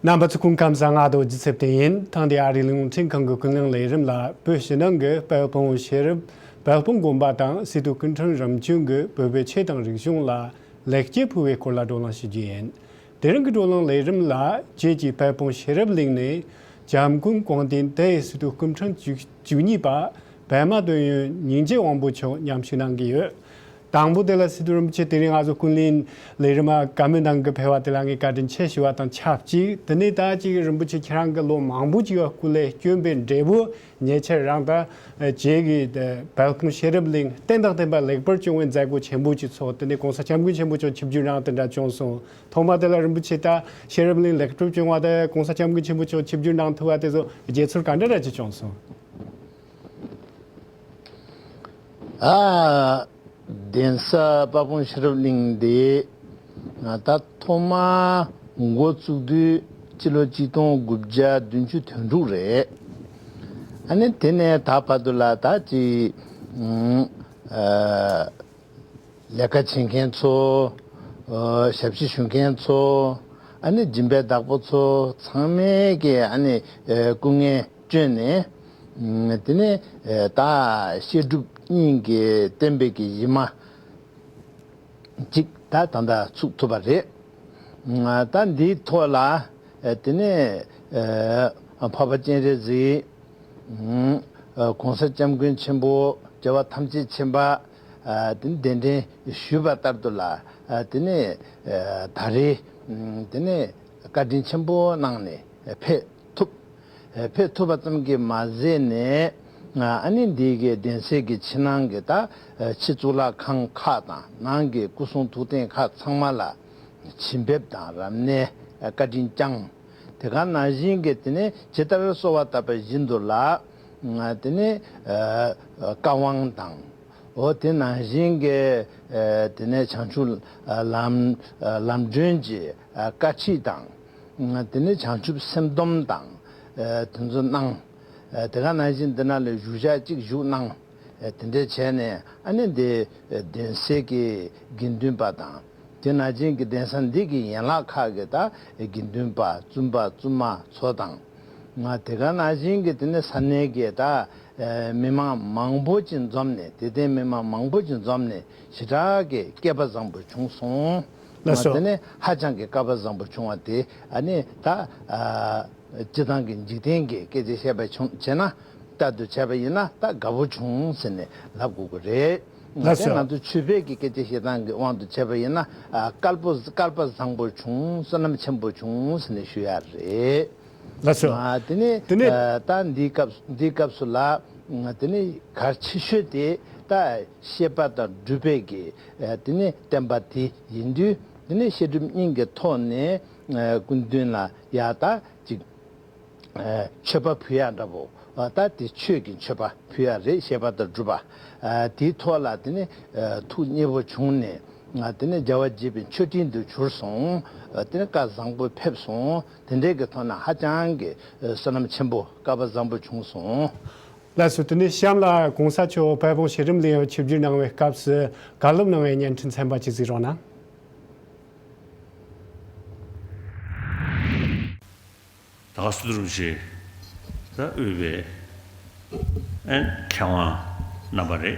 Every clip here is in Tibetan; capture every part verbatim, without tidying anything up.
རྣམ་པ་ཚོ་སྐུ་ཁམས་བཟང་། ང་རྡོ་རྗེ་ཚེ་བརྟན་ཡིན། ཐེངས་འདིའི་ཨ་རིའི་གླིང་ཕྲན་ཁང་གི་ཀུན་གླེང་ལས་རིམ་ལ། བོད་ཕྱི་ནང་གི་དཔལ་སྤུངས་ཤེས་རབ། དཔལ་སྤུངས་དགོན་པ་དང་སི་ཏུ་སྐུ་ཕྲེང་རིམ་བྱོན་གྱི་བོད་པའི་ཆོས་དང་རིག་གཞུང་ལ་ལེགས་སྐྱེས་ཕུལ་བའི་སྐོར་ལ་བགྲོ་གླེང་ཞུ་རྒྱུ་ཡིན། དེ་རིང་གི་བགྲོ་གླེང་ལས་རིམ་ལ། རྗེས་ཀྱི་དཔལ་སྤུངས་ཤེས་རབ་གླིང་ནས་འཇམ་མགོན་དགོངས་ལྡན་དེ་ཡི་སི་ཏུ་སྐུ་ཕྲེང་བཅུ་བཅུ་གཉིས་པ་པདྨ་དོན་ཡོད་སྙིང་རྗེ་དབང་པོ་མཆོག་མཉམ་ཞུགས་གནང་གི་ཡོད། དང་པོ་དེ་ལ་སི་ཏུ་རིན་པོ་ཆེ། དེ་རིང་ང་ཚོ་ཀུན་གླེང་ལས་རིམ་བཀའ་མོལ་གནང་གི་ཕེབས་པ་དེ་ལ་ངས་བཀའ་དྲིན་ཆེ་ཞུ་བ་དང་ཆབས་ཅིག་དེ་ནས་ད་ཅིག་རིན་པོ་ཆེ་ཁྱེད་རང་གི་ལོ་མང་པོ་ཅིག་སྐུ་ལས་བསྐྱོན་པའི་འབྲས་བུ་ཉེ་ཆར་རང་ད་རྗེས་ཀྱི་དཔལ་སྤུངས་ཤེས་རབ་གླིང་བརྟན་དང་ལྡན་པ་ལེགས་པར་སྐྱོང་བའི་མཛད་སྒོ་ཆེན་པོ་ཅིག་ཚོགས། དེ་ནས་གོང་ས་སྐྱབས་མགོན་ཆེན་པོ་མཆོག་ཆིབས་བསྒྱུར་གནང་དེ་འདྲ་བྱུང་སོང་། ཐོག་མ་དེ་ལ་རིན་པོ་ཆེ་ད་ཤེས་རབ་གླིང་ལེགས་གྲུབ་བྱུང་བ་དང་གོང་ས་སྐྱབས་མགོན་ཆེན་པོ་མཆོག་ཆིབས་བསྒྱུར་གནང་ཐུབ་པ་དེ་ཚོ་དགྱེས་ཚོར་ག་འདྲ་འདྲ་ཅིག་བྱུང་སོང་། ཨ། གདན་ས་དཔལ་སྤུངས་ཤེས་རབ་གླིང་འདི་ང་ད་ཐོག་མ་འགོ་བཙུགས་དུས་སྤྱི་ལོ་གཅིག་སྟོང་དགུ་བརྒྱ་བདུན་ཅུ་དོན་དྲུག་རེད། ཨ་ནི་དེ་ནས་ད་བར་དུ་ལ་ད་ཅིག་ཨ། ལས་ཀ་བྱེད་མཁན་ཚོ། ཨ། ཞབས་ཕྱི་ཞུ་མཁན་ཚོ། ཨ་ནི་སྦྱིན་པའི་བདག་པོ་ཚོ་ཚང་མས་ཀྱི་ཨ་ནི་ཨ། སྐུ་ངལ་བསྐྱོན་ནས། ཨ། དེ་ནས་ཨ། ད་བཤད་སྒྲུབ་གཉིས་ཀྱི་བསྟན་པའི་གི་གཞི་མ་གཅིག་ད་ད་ལྟ་ཚུགས་ཐུབ་པ་རེད། ཨ། ད་འདིའི་ཐོག་ལ་ཨ། དེ་ནས་ཨ། འཕགས་པ་སྤྱན་རས་གཟིགས། ཨ། གོང་ས་སྐྱབས་མགོན་ཆེན་པོ་རྒྱལ་བ་ཐམས་ཅད་མཁྱེན་པ། ཨ། དེ་ནས་གདན་འདྲེན་ཞུས་པ་ལྟར་དུ་ལ། ཨ། དེ་ནས་ཨ། ད་རེས་ཨ། དེ་ནས་བཀའ་དྲིན་ཆེན་པོ་གནང་ནས་ཕེབས་ཐུབ། ཨ། ཕེབས་ཐུབ་པ་ཙམ་གྱིས་མ་ཟད་ནས། ཨ། ཨ་ནི་འདི་གའི་གདན་སའི་གི་ཕྱི་ནང་གི་ད་ཨ། ཕྱི་གཙུག་ལག་ཁང་ཁག་དང་ནང་གི་སྐུ་གསུང་ཐུགས་རྟེན་ཁག་ཚང་མ་ལ་བྱིན་འབེབས་དང་རབ་གནས་ཨ། བཀའ་དྲིན་བསྐྱངས། དེ་ག་ནང་བཞིན་གྱི་དེ་ནས་ཇི་ལྟར་གསོལ་བ་བཏབ་པ་བཞིན་དུ་ལ། ཨ། དེ་ནས་ཨ། བཀའ་དབང་དང་། འོ་དེ་ནང་བཞིན་གྱི་ཨ། དེ་ནས་བྱང་ཆུབ་ཨ། ལམ་ཨ། ལམ་སྒྲོན་གྱི་ཨ། བཀའ་ཁྲིད་དང་། ཨ། དེ་ནས་བྱང་ཆུབ་སེམས་སྡོམ་དང་ཨ། དེ་ཚོ་གནང་། ཨ། དེ་ག་ནང་བཞིན་འདི་ན་ལ་བཞུགས་ཞག་གཅིག་བཞུགས་གནང་། ཨ། དེ་འདྲས་བྱས་ནས་ཨ་ནི་འདི་ཨ། གདན་སའི་གི་དགེ་འདུན་པ་དང་། དེ་ནང་བཞིན་གྱི་གདན་ས་འདི་གི་ཡན་ལག་ཁག་གི་ད་དགེ་འདུན་པ་བཙུན་པ་བཙུན་མ་ཚོ་དང་། ང་དེ་ག་ནང་བཞིན་གྱི་དེ་ནས་ས་གནས་ཀྱི་ད་མི་མང་མང་པོ་ཅིག་འཛོམས་ནས། དད་ལྡན་མི་མང་མང་པོ་ཅིག་འཛོམས་ནས་ཞེ་དྲག་གི་སྐལ་པ་བཟང་པོ་བྱུང་སོང་། ལགས་སོ། དེ་ནས་ཧ་ཅང་གི་སྐལ་པ་བཟང་པོ་བྱུང་བ་དེ་ཨ་ནི་ད་ཨ། སྤྱི་བཏང་གི་འཇིག་རྟེན་གྱི་སྐད་ཆ་བཤད་པ་བྱུང་བྱས་ན། ལྟར་དུ་བྱས་པ་ཡིན་ན་ད་དགའ་པོ་བྱུང་ཟེར་ནས་ལབ་དགོས་ཀྱི་རེད། ལགས་སོ། ང་ཚོ་ཆོས་པའི་གི་སྐད་ཆ་བཤད་སྟངས་ཀྱི་དབང་དུ་བྱས་པ་ཡིན་ན། ཨ། སྐལ་པོ་སྐལ་པ་བཟང་པོ་བྱུང་། བསོད་ནམས་ཆེན་པོ་བྱུང་ཟེར་ནས་ཞུ་ཡ་རེད། ལགས་སོ། ཨ། དེ་ནས་དེ་ནས་ཨ། ད་འདིའི་སྐབས་འདིའི་སྐབས་སུ་ལ། ཨ། དེ་ནས་གལ་ཆེ་ཤོས་དེ་ད་བཤད་པ་དང་སྒྲུབ་པའི་གི། ཨ། དེ་ནས་བསྟན་པ་དེ་ཡིན་དུས། དེ་ནས་བཤད་སྒྲུབ་གཉིས་ཀྱི་ཐོག་ནས། ཨ། སྐུ་མདུན་ལ་ཡ་ད་ཅིག་ཨ། མཆོད་པ་ཕུལ་ཡག་འདྲ་པོ། ཨ། ད་དེ་ཆོས་ཀྱི་མཆོད་པ་ཕུལ་ཡག་རེད། བཤད་པ་དང་སྒྲུབ་པ། ཨ། དེའི་ཐོག་ལ་དེ་ནི་ཨ། ཐུགས་མཉེས་པོ་བྱུང་ནས། ཨ། དེ་ནི་རྒྱལ་བ་དགྱེས་པའི་མཆོད་སྤྲིན་དུ་གྱུར་སོང་། ཨ། དེ་ནི་བཀའ་བཟང་པོ་ཕེབས་སོང་། དེ་འདྲའི་གི་ཐོག་ན་ཧ་ཅང་གི་ཨ། བསོད་ནམས་ཆེན་པོ་སྐལ་པ་བཟང་པོ་བྱུང་སོང་། ལགས་སོ། དེ་ནས་གཤམ་ལ་གོང་ས་མཆོག་དཔལ་སྤུངས་ཤེས་རིག་གླིང་ཆིབས་བསྒྱུར་གནང་བའི་སྐབས་སུ་བཀའ་སློབ་གནང་བའི་བརྙན་འཕྲིན་ཚན་པ་ཅིག་གཟིགས་རོགས་གནང་། ད་ག་སུ་དུ་རུ་ཆེ་ད་དབུས་པའི་ཨན་མཁས་དབང་རྣམ་པ་རེད།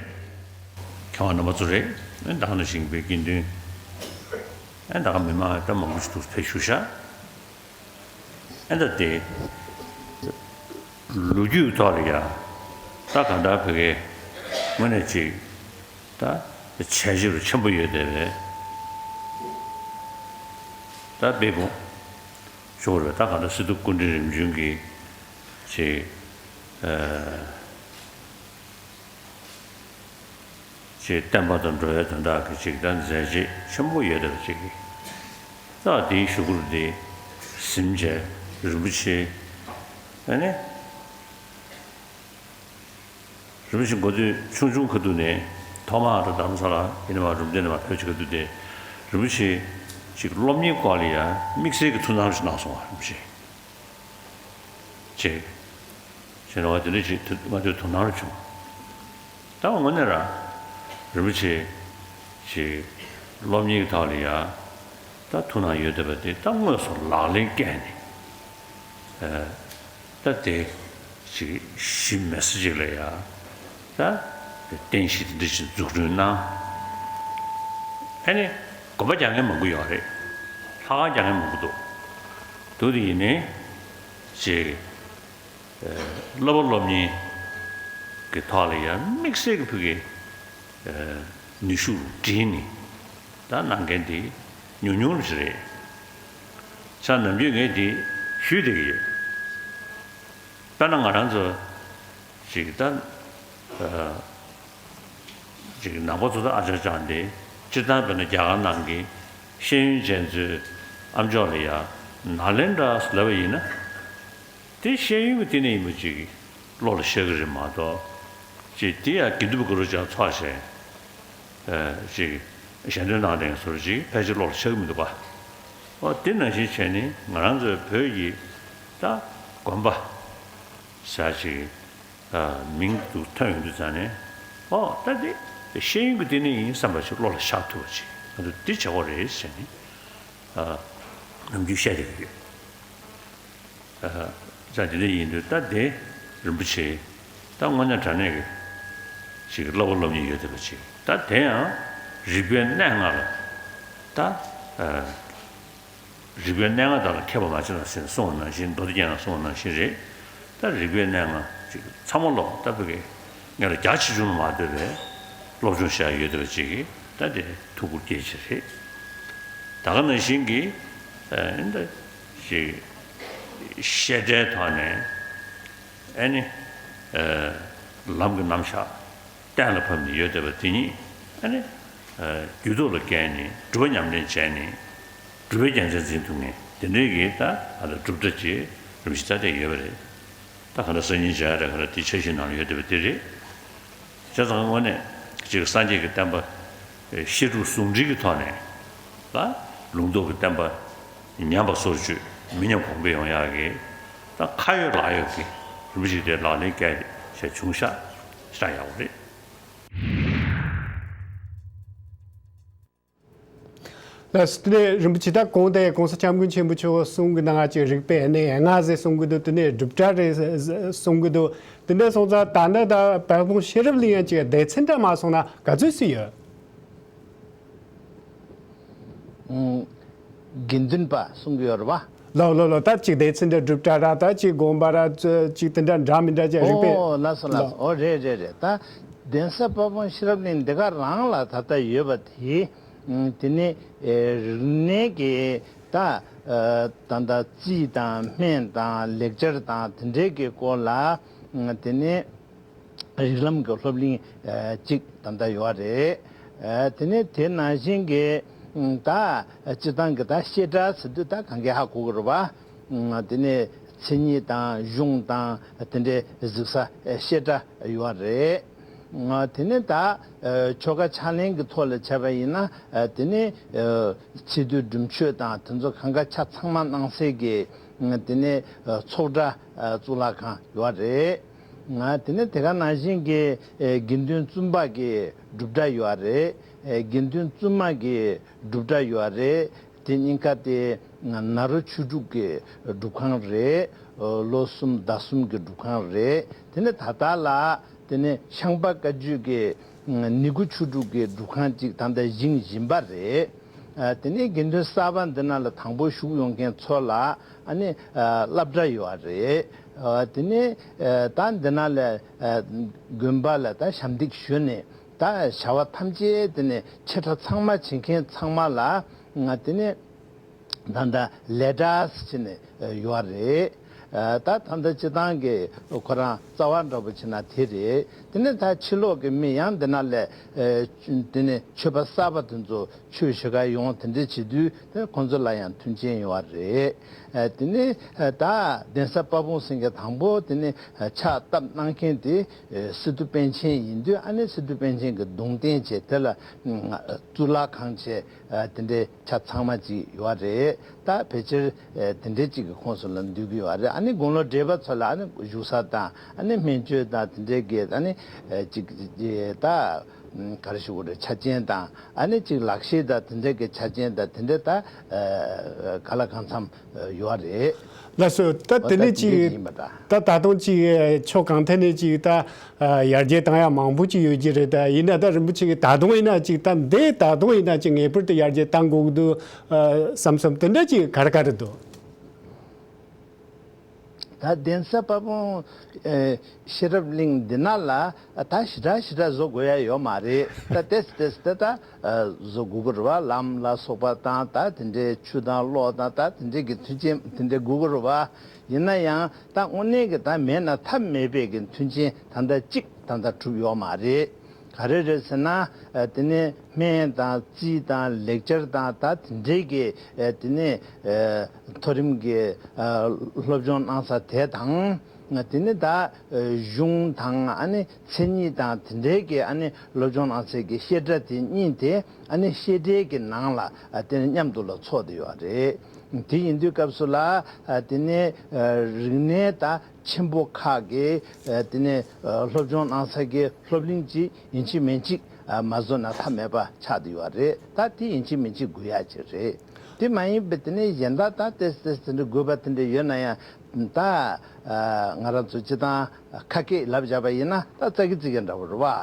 མཁས་དབང་རྣམ་པ་ཚོ་རེད། ཨན་ད་ག་ནང་བཞིན་པའི་དགེ་འདུན། ཨན་ད་ག་མི་མང་ད་མང་པོ་ཞིག་འདུག་ཕེབས་བཞུགས་ཤག་ཨན་ད་དེ་ལོ་རྒྱུས་ཐོག་ལ་ཡ་ད་ག་འདྲ་བོད་སྐད་དངོས་གནས་ཅིག་ད་བྱས་རྗེས་རུ་ཆེན་པོ་ཡོད་དེ་རེད། ད་དཔེ་བོ། ཤོར་བས་ད་ག་འདྲ་སི་ཏུ་སྐུ་ཕྲེང་རིམ་བྱོན་གྱི་ཅིག་ཨ། ཅིག་བསྟན་པ་དང་འགྲོ་བའི་དོན་དག་གི་ཅིག་ད་མཛད་རྗེས་ཆེན་པོ་ཡོད་བསྡད་པ་ཅིག་གིས། ད་དེའི་ཞུ་སྐུལ་འདི་ཟིན་བྱས་རིན་པོ་ཆེ་ཨ་ནི། རིན་པོ་ཆེ་འགོ་སྟོད་ཆུང་ཆུང་ཁ་ཐུག་ནས་ཐོག་མར་ད་རྡ་རམ་ས་ལ་ཡིན་ནའི་མ་རུམ་བཏེགས་ནས་མ་ཕེབས་ཅིག་ཁ་ཐུག་དེ། རིན་པོ་ཆེ་ཅིག་སློབ་གཉེར་སྐོར་ལ་ཡང་དམིགས་བསལ་གྱི་ཐུགས་སྣང་ཞིག་གནང་སོང་བ། རིན་པོ་ཆེ་ཅིག་ཅེས་ནས་བ་དེ་འདྲ་ཅིག་ང་ཚོའི་དོ་སྣང་བྱུང་། ད་དངོས་གནས་ར་རིན་པོ་ཆེ་ཅིག་སློབ་གཉེར་གྱི་ཐོག་ལ་ཡང་ད་ཐུགས་སྣང་ཡོད་བསྡད་པ་དེ་ད་དངོས་སུ་ལག་ལེན་བཀལ་ནས། ད་དེ་ཅིག་གཞི་མེད་ས་ཅིག་ལ་ཡ་ད་རྟེན་གཞི་དེ་འདྲ་ཞིག་འཛུགས་སྐྲུན་གནང་། ཨ་ནི་དགོན་པ་རྒྱག་མཁན་མང་པོ་ཡོད་རེད། ལྷ་ཁང་རྒྱག་མཁན་མང་པོ་འདུག་འདུག་དེ་ཡིན་ནའི་ཅིག་སློབ་པ་སློབ་གཉེར་གྱི་ཐོག་ལ་ཡང་དམིགས་བསལ་གྱི་ཕ་གི་ནུས་ཤུགས་བསྒྲིལ་ནས་ད་གནང་མཁན་དེ་ཉུང་ཉུང་ཞིག་རེད། ཆ་ནམ་རྒྱུན་ངས་དེ་ཞུས་བསྡད་ཀྱི་ཡོད། དཔེར་ན་ང་རང་ཚོ་ཅིག་ད་ཅིག་ནང་པ་ཚོ་ད་ཨ་ཅག་ཅག་འདི་སྤྱིར་བཏང་དཔེར་ན་རྒྱ་གར་ནང་གི་ཤེས་ཡོན་ཅན་ཚོའི་ཨམ་ཅོག་ལ་ཡ་ནཱ་ལེནྡྲ་ལབ་པ་ཡིན་ན། དེ་ཤེས་ཡོན་གྱི་བསྟི་གནས་ཡིན་པ་ཅིག་བློ་ལ་ཤར་གྱི་རེད་མ་གཏོགས། ཅིག་དེ་ཡང་དགེ་འདུན་པ་གུ་རུ་ཅག་ཚོགས་བྱས་ཨ་ཅིག་ཞལ་འདོན་གནང་དེ་སོར་ཅིག་ཕལ་ཆེར་བློ་ལ་ཤར་གྱི་མི་འདུག་ག་འོ་དེ་ནང་བཞིན་བྱས་ནས་ང་རང་ཚོའི་བོད་ཀྱི་ད་དགོན་པ་ཟེར་ཅིག་མིང་དུ་ཐོན་ཡོང་དུས་ཙང་ནས་ཨོ་ད་དེ་ཤེས་ཡོན་གྱི་བསྟི་གནས་ཡིན་བསམ་པ་ཅིག་བློ་ལ་ཤར་ཐུབ་པ་ཅིག་ང་ཚོ་དེ་བྱེད་དགོས་རེད་ཟེར་ནས་ནམ་རྒྱུན་བཤད་བསྡད་ཀྱི་ཡོད། ཨ། ཙང་དེ་འདྲ་ཡིན་དུས་ད་དེ་རིན་པོ་ཆེ་ད་དངོས་གནས་དྲང་གནས་ཀྱི་ཅིག་སློབ་པ་སློབ་གཉེར་ཡོད་བསྡད་པ་ཅིག་ད་དེ་ཡང་རིག་པའི་གནས་ལྔ་ལ་ད་ཨ། རིག་པའི་གནས་ལྔ་དག་ལ་མཁས་པ་མ་བྱས་ན་ཟེར་གསུངས་པ་ནང་བཞིན་མདོ་སྡེ་རྒྱན་ལ་གསུངས་པ་ནང་བཞིན་རེད། ད་རིག་པའི་གནས་ལྔ་ཅིག་ཚང་མ་སློབ་ད་བོད་ཀྱི་ངས་ལ་རྒྱ་ཆེ་ཆུང་མ་ལྟོས་པའི་སློབ་སྦྱོང་བྱ་ཡ་ཡོད་བསྡད་པ་ཅིག་གིས་ད་དེ་ཐུགས་ཁུར་སྐྱེད་ཅིག་རེད། ད་ག་ནང་བཞིན་གྱི་ཨ་ནི་ཅིག་བཤད་གྲྭའི་ཐོག་ནས་ཨ་ནི་ཨ་ལམ་གྱི་རྣམ་གཞག་གཏན་ལ་ཕབ་ནས་ཡོད་བསྡད་པ་དེ་ཉིད་ཨ་ནི་ཨ་རྒྱུད་ཐོག་ལ་བཀལ་ནས་སྒྲུབ་པ་ཉམས་ལེན་བྱས་ནས་སྒྲུབ་པའི་རྒྱལ་མཚན་འཛིན་ཐུབ་མཁན་དེ་འདྲའི་གི་ད་ཨ་ད་སྒྲུབ་གྲྭ་ཅིག་རིམ་བཞིན་ད་ལྟ་ཡོད་པ་རེད། ད་ག་འདྲ་སང་ཉིན་མཇལ་ཡ་རེད། ག་འདྲ་དེ་འཆར་གཞི་ནང་ལ་ཡོད་བསྡད་པ་དེ་རེད། བྱས་ཙང་དངོས་གནས་ཅིག་སངས་རྒྱས་ཀྱི་བསྟན་པ་བཤད་སྒྲུབ་ཟུང་འབྲེལ་གྱི་ཐོག་ནས་ལ་ལུང་རྟོགས་ཀྱི་བསྟན་པ་ཉམས་པ་སོར་ཆུད་མི་ཉམས་གོང་འཕེལ་ཡོང་ཡག་གི་ད་ཁ་ཡོད་ལག་ཡོད་ཀྱི་རིམ་པ་ཞིག་དེ་ལག་ལེན་བཀལ་བྱས་བྱུང་ཤག་ཤག་ཡག་པོ་རེད། ལགས་སོ། དེ་ནས་རིན་པོ་ཆེ་ད་གོང་དེ་གོང་ས་སྐྱབས་མགོན་ཆེན་པོ་མཆོག་གསུང་གི་ནང་ཅིག་རིག་པའི་གནས་ལྔ་ཟེར་གསུང་གི་འདུག་དེ་ནས་སྒྲུབ་གྲྭ་རེད་གསུང་གི་འདུག་དེ་འདྲ་སོང་ཙང་ད་ནི་ད་དཔལ་སྤུངས་ཤེས་རབ་གླིང་ཡང་ཅིག་སྡེ་ཚན་འདྲ་མ་སོང་ན་ག་ཚོད་ཅིག་ཡོད། ཨང་། དགེ་འདུན་པ་གསུང་གི་ཡོད་རེད་བ། ལགས་ལགས་ལགས། ད་ཅིག་སྡེ་ཚན་འདྲ་སྒྲུབ་གྲྭ་ར་ད་ཅིག་དགོན་པ་ར་ཅིག་དེ་འདྲ་འདྲ་མི་འདྲ་ཅིག་རིག་པའི། ཨོ་ལགས་སོ་ལགས་སོ། ཨོ་རེད་རེད་རེད། ད་གདན་ས་དཔལ་སྤུངས་ཤེས་རབ་གླིང་འདི་ག་རང་ལ་ད་ལྟ་ཡོད་པ་དེ། ཨང་། དེ་ནི་ཨེ་རིག་གནས་ཀྱི་ད་ཨ་ད་ད་རྩིས་དང་སྨན་དང་ལེགས་སྦྱར་དང་དེ་འདྲའི་གི་སྐོར་ལ་ཨང་། དེ་ནི་རིགས་ལམ་གྱི་སློབ་གླིང་ཨ་གཅིག་ད་ལྟ་ཡོད་རེད། ཨ་དེ་ནི་དེ་ནང་བཞིན་གྱི་ཨང་། ད་སྤྱིར་བཏང་གི་ད་བཤད་གྲྭ་ཟེར་དུས་ད་གང་གས་ཧ་གོ་གི་རེད་བ། ཨང་། དེ་ནི་མཚན་ཉིད་དང་གཞུང་དང་དེ་འདྲའི་གཟིགས་ས་བཤད་གྲྭ་ཡོད་རེད། ཨང་། དེ་ནི་ད་ཨ་ཆོ་ག་ཕྱག་ལེན་གྱི་ཐོག་ལ་བྱས་པ་ཡིན་ན་ཨ་དེ་ནི་ཨ་ཚིག་བསྡུས་སྒྲུབ་མཆོད་དང་དེ་ཚོ་གང་ག་ཆ་ཚང་མ་གནང་སའི་གི་ཨང་། དེ་ནི་ཨ་ཚོགས་གྲྭ་ཨ་གཙུག་ལག་ཁང་ཡོད་རེད། ཨང་། དེ་ནི་དེ་ག་ནང་བཞིན་གྱི་ཨ་དགེ་འདུན་བཙུན་པ་གི་སྒྲུབ་གྲྭ་ཡོད་རེད། ཨ་དགེ་འདུན་བཙུན་མ་གི་སྒྲུབ་གྲྭ་ཡོད་རེད། དེ་གཉིས་ཀ་དེ་ནཱ་རོ་ཆོས་དྲུག་གི་སྒྲུབ་ཁང་རེད། ལོ་གསུམ་ཟླ་གསུམ་གྱི་སྒྲུབ་ཁང་རེད། དེ་ནས་ད་ལྟ་ལ་དེ་ནས་ཤངས་པ་བཀའ་བརྒྱུད་ཀྱི་ནི་གུ་ཆོས་དྲུག་གི་སྒྲུབ་ཁང་གཅིག་ད་ལྟ་བཞེངས་བཞིན་པ་རེད། དེ་ནས་དགེ་འདུན་གསར་པ་འདི་ནང་ལ་དང་པོ་ཞུགས་ཡོང་མཁན་ཚོ་ལ་ཨ་ནི་སློབ་གྲྭ་ཡོད་རེད། དེ་ནས་ད་འདི་ནང་ལ་དགོན་པ་ལ་ད་ཞབས་འདེགས་ཞུས་ནས། ད་བྱ་བ་ཐམས་ཅད་དེ་ནས་ཆེ་ཕྲ་ཚང་མ་བྱེད་མཁན་ཚང་མ་ལ་ང་དེ་ནས་ད་ལྟ་ལས་གྲྭ་ཟེར་ནས་ཡོད་རེད། ད་ད་ལྟ་སྤྱི་བཏང་གི་ཁོ་རང་རྩ་བ་འདྲ་པོ་བྱས་ན་དེ་རེད། དེ་ནས་ད་ཕྱི་ལོགས་ཀྱི་མི་ཡང་འདི་ན་ལས་དེ་ནས་ཆོས་པ་གསར་པ་དེ་ཚོ་ཆོས་ཞུ་ག་ཡོང་དེ་འདྲ་བྱེད་དུས་དེ་ཁོང་ཚོ་ལ་ཡང་མཐུན་རྐྱེན་ཡོད་རེད། དེ་ནས་ད་གདན་ས་དཔལ་སྤུངས་ཟེར་མཁན་དང་པོ་དེ་ནས་ཕྱག་བཏབ་གནང་མཁན་དེ། སི་ཏུ་པཎ་ཆེན་ཡིན་དུས་ཨ་ནི་སི་ཏུ་པཎ་ཆེན་གྱི་གདུང་རྟེན་བྱས་དེ་ལ་གཙུག་ལག་ཁང་བྱས་དེ་འདྲའི་ཆ་ཚང་མ་ཅིག་ཡོད་རེད། ད་ཕལ་ཆེར་དེ་འདྲའི་ཅིག་གི་ཁོངས་སུ་ལ་འདུས་ཀྱི་ཡོད་རེད། ཨ་ནི་དགུང་ལོ་བགྲེས་པ་ཚོ་ལ་ཨ་ནི་བཞུགས་ས་དང་ཨ་ནི་སྨན་བཅོས་དང་དེ་འདྲའི་གི་ཨ་ནི་ཅིག་ད་ ག་རེ་ཞུ་དགོས་རེད། ཆ་རྐྱེན་དང་ཨ་ནི་ཅིག་ལག་ཤེས་དང་དེ་འདྲ་གི་ཆ་རྐྱེན་དང་དེ་འདྲ་ད་ག་ལ་གང་འཚམ་ཡོད་རེད། ལགས་སོ། ད་དེ་ནས་ཅིག་ད་ད་དུང་ཅིག་ཕྱོགས་གང་ཐད་ནས་ཅིག་ད་ཡར་རྒྱས་བཏང་ཡ་མང་པོ་ཅིག་ཡོད་ཀྱི་རེད། ད་ཡིན་ན་ད་རིན་པོ་ཆེ་གིས་ད་དུང་ཡིན་ན་ཅིག་ད་འདི་ད་དུང་ཡིན་ན་ཅིག་ངེས་པར་དུ་ཡར་རྒྱས་བཏང་དགོས་ཀྱི་འདུག་བསམ་བསམ་དེ་འདྲ་ཅིག་ག་རེ་ག་རེ་འདུག་ད་གདན་ས་དཔལ་སྤུངས་ཨེ་ཤེས་རབ་གླིང་འདི་ན་ལ་ད་ཞེ་དྲག་ཞེ་དྲག་བཟོ་དགོས་ཡ་ཡོད་མ་རེད། ད་ཏེས་ཏེས་ཏེ་ད་ཨ་བཟོ་དགོས་ཀྱི་རེད་བ། ལམ་ལ་སོགས་པ་དང་ད་དེ་འདྲའི་ཆུ་དང་གློག་དང་ད་དེ་འདྲའི་གི་མཐུན་རྐྱེན་དེ་འདྲའི་དགོས་ཀྱི་རེད་བ། ཡིན་ན་ཡང་ད་དངོས་གནས་ཀྱི་ད་མེད་ན་ཐབས་མེད་པའི་གི་མཐུན་རྐྱེན་ད་ལྟ་གཅིག་ད་ལྟ་གྲུབ་ཡོད་མ་རེད། ག་རེ་རེད་ཟེར་ན། ཨ་དེ་ནས་སྨན་དང་རྩིས་དང་ལེགས་སྦྱར་དང་ད་དེ་འདྲའི་གི་ཨ་དེ་ནས་ཨ་མཐོ་རིམ་གྱི་ཨ་སློབ་སྦྱོང་གནང་ས་དེ་དང་། དེ་ནས་ད་ཨ་གཞུང་དང་ཨ་ནི་མཚན་ཉིད་དང་དེ་འདྲའི་གི་ཨ་ནི་སློབ་སྦྱོང་གནང་སའི་གི་བཤད་གྲྭ་དེ་གཉིས་དེ་ཨ་ནི་བཤད་གྲྭའི་གི་ནང་ལ་ཨ་དེ་ནས་མཉམ་དུ་ལ་ཚོགས་བསྡད་ཡོད་རེད། དེ་ཡིན་དུས་སྐབས་སུ་ལ་ཨ་དེ་ནས་ཨ་རིག་གནས་ད་ཆེན་པོ་ཁག་གི་ཨ་དེ་ནས་ཨ་སློབ་སྦྱོང་གནང་ས་གི་སློབ་གླིང་གཅིག་ཡིན་གཅིག་མིན་གཅིག་ཨ་མ་བཟོ་ན་ཐབས་མེད་པ་ཆགས་བསྡད་ཡོད་རེད། ད་དེ་ཡིན་གཅིག་མིན་གཅིག་དགོས་ཡ་ཅིག་རེད། དེ་མ་ཡིན་པའི་དེ་ནས་གཞན་དག་ད་ཏེས་ཏེས་དེ་འདྲ་དགོས་པ་དེ་འདྲ་ཡོད་ན་ཡང་ད་ཨ་ང་རང་ཚོ་སྤྱི་བཏང་ཁ་སྐད་ལབ་བཞག་པ་ཡིན་ན་ད་ཙག་གི་ཙིག་གི་འདྲ་བོ་རེད་བ།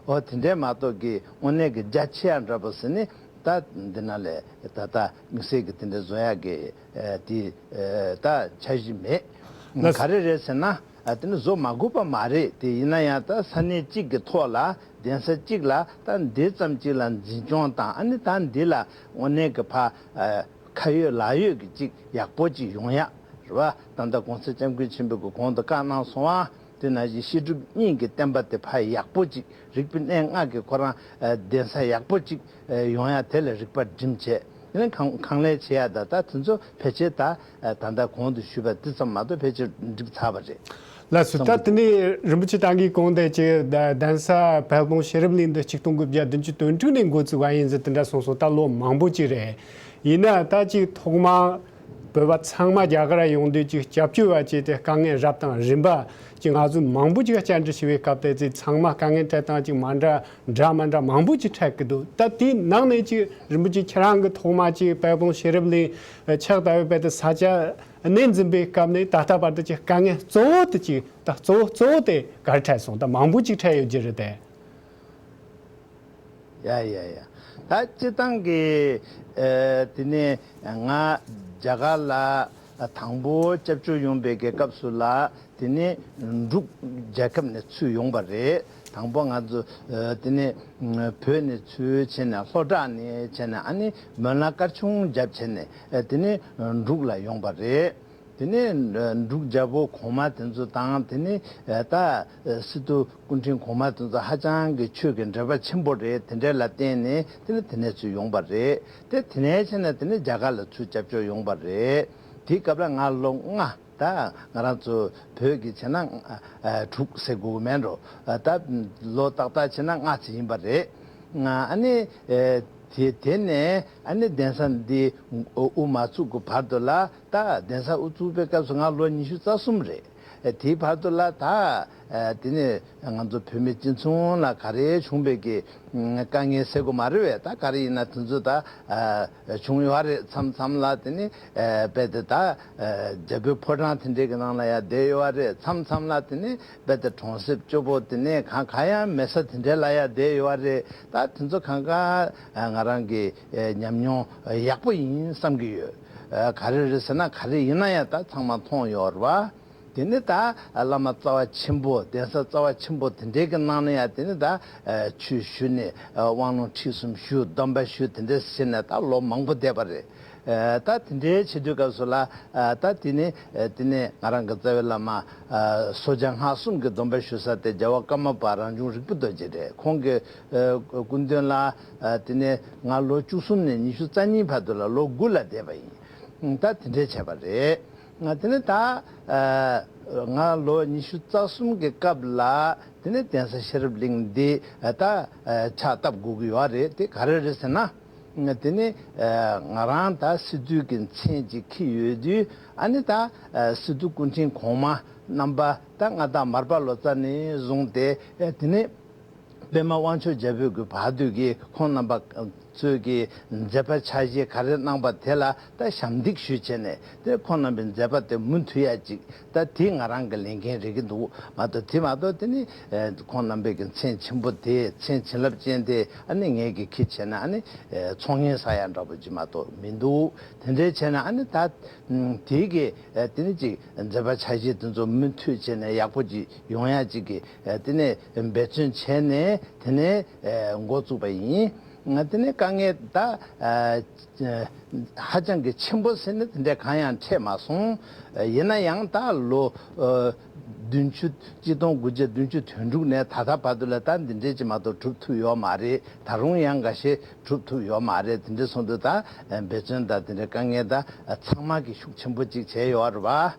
འོ་དེ་འདྲའི་མ་གཏོགས་ཀྱི་དངོས་གནས་ཀྱི་རྒྱ་ཆེ་ཡ་འདྲ་པོ་ཟེར་ནི་ད་འདི་ན་ལས་ད་ལྟ་དམིགས་བསལ་གྱི་དེ་འདྲ་བཟོ་ཡག་གི་ཨ་དེ་ཨ་ད་འཆར་གཞི་མེད། ལགས་སོ། ག་རེ་རེད་ཟེར་ན་ཨ་དེ་ནི་བཟོ་མ་དགོས་པ་མ་རེད། དེ་ཡིན་ན་ཡང་ད་ས་གནས་གཅིག་གི་ཐོག་ལ་གདན་ས་གཅིག་ལ་ད་འདི་ཙམ་གཅིག་ལ་འཛིན་སྐྱོང་དང་ཨ་ནི་ད་འདི་ལ་དངོས་གནས་ཀྱི་ཕ་ཨ་ཁ་ཡོད་ལག་ཡོད་ཀྱི་གཅིག་ཡག་པོ་གཅིག་ཡོང་ཡག་རེད་བ། ད་ལྟ་༸གོང་ས་༸སྐྱབས་མགོན་ཆེན་པོས་ཀྱི་གོང་དུ་བཀའ་གནང་སོང་བ། དེ་ནང་བཞིན་བཤད་སྒྲུབ་གཉིས་ཀྱི་བསྟན་པ་དེ་ཕར་ཡག་པོ་ཅིག་རིག་པའི་གནས་ལྔ་གི་ཁོ་རང་ཨ་གདན་ས་ཡག་པོ་ཅིག་ཨ་ཡོང་ཡ་དེ་ལ་རིག་པ་སྒྲིམ་བྱས། དེ་ནས་གང་གང་ལེགས་བྱེད་ཡ་ད་ད་དེ་ཚོ་ཕལ་ཆེར་ད་ཨ་ད་ལྟ་གོང་དུ་ཞུས་པ་དེ་ཙམ་མ་གཏོགས་ཕལ་ཆེར་འགྲིག་ཚར་བ་རེད། ལགས་སོ། ད་དེ་ནས་རིན་པོ་ཆེ་ད་གིན་གོང་དེ་ཅིག་གདན་ས་དཔལ་སྤུངས་ཤེས་རབ་གླིང་འདི་ཆིག་སྟོང་དགུ་བརྒྱ་བདུན་ཅུ་དོན་དྲུག་ནས་འགོ་བཙུགས་པ་ཡིན་ཟེར་དེ་འདྲ་གསུངས་སོང་། ད་ལོ་མང་པོ་ཅིག་རེད། ཡིན་ན་ད་ཅིག་ཐོག་མ་བོད་པ་ཚང་མ་རྒྱ་གར་ཡོང་དུས་ཅིག་སྐྱབས་བཅོལ་བ་བྱས་ཏེ་དཀའ་ངལ་རབ་དང་རིམ་པ་ཅིག་ང་ཚོ་མང་པོ་ཅིག་བཅར་འདྲི་ཞུ་བའི་སྐབས་དེ་ཚེ་ཚང་མ་དཀའ་ངལ་འཕྲད་སྟངས་ཅིག་མ་འདྲ་འདྲ་མ་འདྲ་མང་པོ་ཅིག་འཕྲད་ཀྱི་འདུག་ད་དེའི་ནང་ནས་ཅིག་རིན་པོ་ཆེ་ཁྱེད་རང་གི་ཐོག་མ་ཅིག་དཔལ་སྤུངས་ཤེས་རབ་གླིང་ཕྱག་བཏབ་པའི་དཔེ་དེ་ས་ཆ་གནས་འཛིན་པའི་སྐབས་ནས་ད་ལྟ་བར་དུ་ཅིག་དཀའ་ངལ་གཙོ་བོ་དེ་ཅིག་ད་གཙོ་བོ་གཙོ་བོ་དེ་ག་རེ་འཕྲད་སོང་། ད་མང་པོ་ཅིག་འཕྲད་ཡོད་ཀྱི་རེད་དེ། ཡ་ཡ་ཡ། ད་སྤྱི་བཏང་གི་ཨ་དེ་ནས་ང་རྒྱ་གར་ལ་དང་པོ་སྐྱབས་བཅོལ་ཡོང་པའི་གི་སྐབས་སུ་ལ་དེ་ནས་འབྲུག་རྒྱལ་ཁབ་ནས་ཚུར་ཡོང་པ་རེད། དང་པོ་ང་ཚོ་ཨ་དེ་ནས་བོད་ནས་ཚུར་བྱས་ནས་ལྷོ་བྲག་ནས་བྱས་ནས་ཨ་ནི་མོན་ལ་སྐར་ཆུང་བརྒྱབ་བྱས་ནས་ཨ་དེ་ནས་འབྲུག་ལ་ཡོང་པ་རེད། དེ་ནས་འབྲུག་རྒྱལ་པོ་གོང་མ་དེ་ཚོ་དང་དེ་ནས་ད་སི་ཏུ་སྐུ་ཕྲེང་གོང་མ་དེ་ཚོ་ཧ་ཅང་གི་ཆོས་ཀྱི་འབྲེལ་བ་ཆེན་པོ་རེད། དེ་འདྲ་ལ་བརྟེན་ནས་དེ་ནས་དེ་ནས་ཚུར་ཡོང་པ་རེད། དེ་དེ་ནས་བྱས་ནས་དེ་ནས་རྒྱ་གར་ལ་ཚུར་སྐྱབས་བཅོལ་ཡོང་པ་རེད། དེའི་སྐབས་ལ་ང་ལོ་ལྔ། ད་ང་རང་ཚོ་བོད་ཀྱི་བྱས་ན་ཨ་དྲུག་ཟེར་དགོས་ཀྱི་མེད་འགྲོ། ད་ལོ་ཏག་ཏག་བྱས་ན་ལྔ་ཙམ་ཡིན་པ་རེད། ང་ཨ་ནི་ཨ་དེ་དེ་ནས་ཨ་ནི་གདན་ས་འདི་དབུ་མ་ཚུགས་ཀྱི་བར་དུ་ལ། ད་གདན་ས་དབུ་བཙུགས་པའི་སྐབས་སུ་ང་ལོ་ཉི་ཤུ་རྩ་གསུམ་རེད། ཨེ་དེའི་བར་དུ་ལ་ད་ཨེ་དེ་ནས་ང་ཚོ་བོད་མི་སྤྱི་མཚུངས་ལ་ག་རེ་བྱུང་བའི་གི་དཀའ་ངལ་སེལ་དགོས་མ་རེད་བས། ད་ག་རེ་ཡིན་ན་དེ་ཚོ་ད་ཨེ་བྱུང་ཡོད་རེད། མཚམས་མཚམས་ལ་དེ་ནས་ཨེ་རྦད་དེ་ད་ཨེ་རྒྱལ་པོའི་ཕོ་བྲང་དེ་འདྲའི་གི་ནང་ལ་ཡ་བསྡད་ཡོད་རེད། མཚམས་མཚམས་ལ་དེ་ནས་རྦད་དེ་གྲོང་གསེབ་སྐྱོ་པོ་དེ་ནས་གང་ག་ཡང་མེད་ས་དེ་འདྲའི་ལ་ཡ་བསྡད་ཡོད་རེད། ད་དེ་ཚོ་གང་ག་ཨེ་ང་རང་གི་ཨེ་ཉམས་མྱོང་ཡག་པོ་ཡིན་བསམ་གྱི་ཡོད། ཨ་ག་རེ་རེད་ཟེར་ན་ག་རེ་ཡིན་ན་ཡང་ད་ཚང་མ་མཐོང་ཡོད་རེད་བ། དེ་ནས་ད་བླ་མ་རྩ་བ་ཆེན་པོ་གདན་ས་རྩ་བ་ཆེན་པོ་དེ་འདྲའི་གི་ནང་ནས་ཡང་དེ་ནས་ད་ཨ་ཆོས་ཞུས་ནས་ཨ་དབང་ལུང་ཁྲིད་གསུམ་ཞུ། སྡོམ་པ་ཞུ། དེ་འདྲ་བྱས་ནས་ད་ལོ་མང་པོ་བསྡད་པ་རེད། ཨ་ད་དེ་འདྲའི་བྱེད་དུས་སྐབས་སུ་ལ་ཨ་ད་དེ་ནས་ཨ་དེ་ནས་ང་རང་གི་རྩ་བའི་བླ་མ་ཨ་སོ་བརྒྱ་སྔགས་གསུམ་གྱི་སྡོམ་པ་ཞུ་ས་དེ་རྒྱལ་བ་ཀརྨ་པ་རང་བྱུང་རིག་པའི་རྡོ་རྗེ་རེད། ཁོང་གི་ཨ་སྐུ་མདུན་ལ་ཨ་དེ་ནས་ང་ལོ་བཅུ་གསུམ་ནས་ཉི་ཤུ་རྩ་གཉིས་བར་དུ་ལ་ལོ་དགུ་ལ་བསྡད་པ་ཡིན། ད་དེ་འདྲའི་བྱས་པ་རེད། ང་དེ་ནས་ད་ཨ་ང་ལོ་ཉི་ཤུ་རྩ་གསུམ་གྱི་སྐབས་ལ་དེ་ནས་གདན་ས་ཤེས་རབ་གླིང་འདི་ཨ་ད་ཨ་ཕྱག་བཏབ་དགོས་ཀྱི་ཡོད་རེད། དེ་ག་རེ་རེད་ཟེར་ན། དེ་ནས་ཨ་ང་རང་ད་སི་ཏུ་གི་མཚན་ཅིག་འཁྱེར་ཡོད་དུས། ཨ་ནི་ད་ཨ་སི་ཏུ་སྐུ་ཕྲེང་གོང་མ་རྣམ་པ་ད་མངའ་བདག་མར་པ་ལོ་ཙཱ་ནས་བཟུང་སྟེ་ཨ་དེ་ནས་ པདྨ་དབང་ཕྱུག་རྒྱལ་པོས་ཀྱི་བར་དུ་གི་ཁོང་རྣམ་པ་ཚོས་ཀྱི་མཛད་པ་ཕྱག་བཞེས་ག་རེ་གནང་པ་དེ་ལ་ད་ཞབས་འདེགས་ཞུས་བྱས་ནས། དེ་ཁོང་རྣམ་པའི་མཛད་པ་དེ་མུ་མཐུད་ཡ་ཅིག་ད་དེ་ང་རང་གི་ལས་འགན་རེད་ཀྱི་འདུག་མ་གཏོགས། དེ་མ་གཏོགས་དེ་ནི་ཁོང་རྣམ་པའི་གི་མཚན་ཆེན་པོ་དེ། མཚན་བྱིན་རླབས་ཅན་དེ་ཨ་ནི་ངས་ཀྱི་ཁྱི་བྱས་ན་ཨ་ནི་ཚོང་ངན་ཟ་ཡ་འདྲ་པོ་ཅིག་མ་གཏོགས་མི་འདུག་དེ་འདྲའི་བྱས་ན་ཨ་ནི་ད་དེའི་གི་དེ་ནི་ཅིག་མཛད་པ་ཕྱག་བཞེས་དེ་ཚོ་མུ་མཐུད་བྱས་ནས་ཡག་པོ་ཅིག་ཡོང་ཡ་ཅིག་གི་དེ་ནས་འབད་བརྩོན་བྱས་ནས་དེ་ནས་འགོ་བཙུགས་པ་ཡིན། དེ་ནས་དཀའ་ངལ་ད་ཧ་ཅང་གི་ཆེན་པོ་ཟེར་ནས་དེ་འདྲ་གང་ཡང་འཕྲད་མ་སོང་། ཡིན་ན་ཡང་ད་ལོ་བདུན་ཅུ། ཆིག་སྟོང་དགུ་བརྒྱ་བདུན་ཅུ་དོན་དྲུག་ནས་ད་ལྟ་བར་དུ་ལ་ད་འདི་འདྲས་ཅིག་མ་གཏོགས་གྲུབ་ཐུབ་ཡོད་མ་རེད། ད་རུང་ཡང་འགའ་ཤས་གྲུབ་ཐུབ་ཡོད་མ་རེད། དེ་འདྲས་སོང་དུས་ད་འབད་བརྩོན་དང་དེ་འདྲའི་དཀའ་ངལ་ད་ཚང་མ་གིས་ཤུགས་ཆེན་པོ་ཅིག་བྱས་ཡོད་རེད་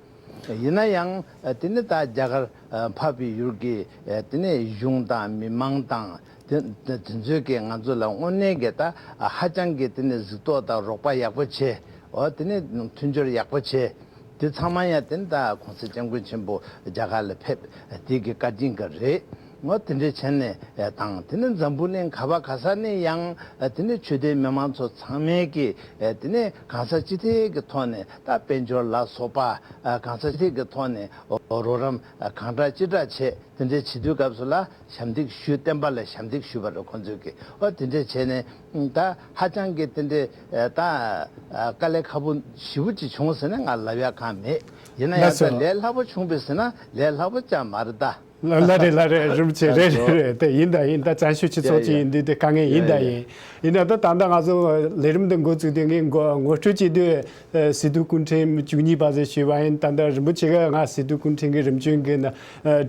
པ། ཡིན་ན་ཡང་དེ་ནི་ད་རྒྱ་གར་འཕགས་པའི་ཡུལ་གྱི་དེ་ནས་གཞུང་དང་མི་མང་དང་དེ་དེ་ཚོས་ཀྱིས་ང་ཚོ་ལ་དངོས་གནས་ཀྱི་ད་ཧ་ཅང་གི་དེ་ནས་གཟིགས་རྟོག་དང་རོགས་པ་ཡག་པོ་བྱས། འོ་དེ་ནས་མཐུན་སྦྱོར་ཡག་པོ་བྱས། དེ་ཚང་མ་ཡང་དེ་ནི་ད་གོང་ས་སྐྱབས་མགོན་ཆེན་པོ་རྒྱ་གར་ལ་ཕེབས་དེ་གི་བཀའ་དྲིན་ག་རེད། ངོ་དེ་འདྲས་བྱས་ནས་དང་། དེ་ནི་འཛམ་བུ་གླིང་ག་བ་ག་ས་ནས་ཡང་དེ་ནི་ཆོས་ལྡན་མི་མང་ཚོ་ཚང་མས་ཀྱི་དེ་ནི་གང་ཟག་སྤྱི་ཐེ་གི་ཐོག་ནས་ད་དཔལ་འབྱོར་ལ་སོགས་པ་གང་ཟག་སྤྱི་ཐེ་གི་ཐོག་ནས་རོགས་རམ་གང་དྲག་ཅི་དྲག་བྱས། དེ་འདྲའི་བྱེད་དུས་སྐབས་སུ་ལ་ཞབས་འདེགས་ཞུ། བསྟན་པ་ལ་ཞབས་འདེགས་ཞུས་པ་རེད་ཁོང་ཚོས་ཀྱིས། ཨོ་དེ་འདྲས་བྱས་ནས་ད་ཧ་ཅང་གི་དེ་འདྲའི་ད་དཀའ་ལས་ཁག་པོ་ཞེ་པོ་ཅིག་བྱུང་ཟེར་ནས་ང་ལབ་ཡ་གང་མེད། ཡིན་ན་ཡང་ད་ལས་སླ་པོ་བྱུང་པས་ཟེར་ན་ལས་སླ་པོ་ཅང་མ་རེད་ད། ལ་ལ་རེད་ལ་རེད། རིན་པོ་ཆེ། རེད་རེད་རེད། དེ་ཡིན་ད་ཡིན། ད་བཙན་བྱོལ་སྤྱི་ཚོགས་ཅིག་ཡིན་དུས་དེ་དཀའ་ངལ་ཡིན་ད་ཡིན། ཡིན་ན་ད་ད་ལྟ་ང་ཚོ་ལས་རིམ་འདི་འགོ་བཙུགས་དུས་ངས་ངོ་ངོ་སྤྲོད་བྱེད་དུས། ཨ་སི་ཏུ་སྐུ་ཕྲེང་བཅུ་གཉིས་པ་ཟེར་ཞུས་པ་ཡིན། ད་ལྟ་རིན་པོ་ཆེ་ག་ང་སི་ཏུ་སྐུ་ཕྲེང་གི་རིམ་བྱོན་གྱི་ནང་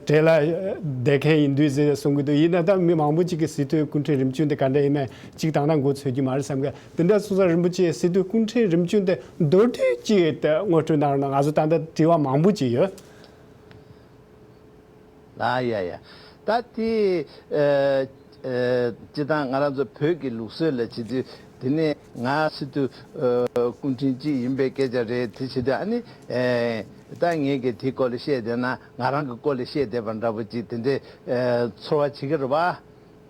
གྲས་ལ་བསྡད་མཁན་ཡིན་དུས་ཟེར་གསུང་གི་འདུག་ཡིན་ན་ད་མི་མང་པོ་ཅིག་གིས་སི་ཏུ་སྐུ་ཕྲེང་རིམ་བྱོན་དེ་ག་འདྲ་ཡིན་ན་ཅིག་དང་ན་མགོ་ཚོད་ཀྱི་མ་རེད་བསམ་གི། དེ་འདྲ་སོང་ཙང་རིན་པོ་ཆེ་སི་ཏུ་སྐུ་ཕྲེང་རིམ་བྱོན་དེ་མདོར་བསྡུས་ཅིག་དེ་ངོ་སྤྲོད་གནང་རོགས་གནང་། ང་ཚོ་ད་ལྟ་དྲི་བ་མང་པོ་ཅིག་ཡོད། ཨ་ཡ་ཡ། ད་དེ་ཨ་ཨ་སྤྱིར་བཏང་ང་རང་ཚོ་བོད་ཀྱི་ལུགས་སྲོལ་ལ་བྱེད་དུས། དེ་ནས་ང་སི་ཏུ་ཨ་སྐུ་ཕྲེང་གཅིག་ཡིན་པའི་སྐད་ཆ་རེད། དེ་བྱེད་དུས་ཨ་ནི་ཨེ་ད་ངས་ཀྱིས་དེའི་སྐོར་ལ་བཤད་བསྡད་ན་ང་རང་གི་སྐོར་ལ་བཤད་བསྡད་པ་འདྲ་པོ་ཅིག་དེ་འདྲའི་ཨ་ཚོར་བ་བྱེད་ཀྱི་རེད་པ།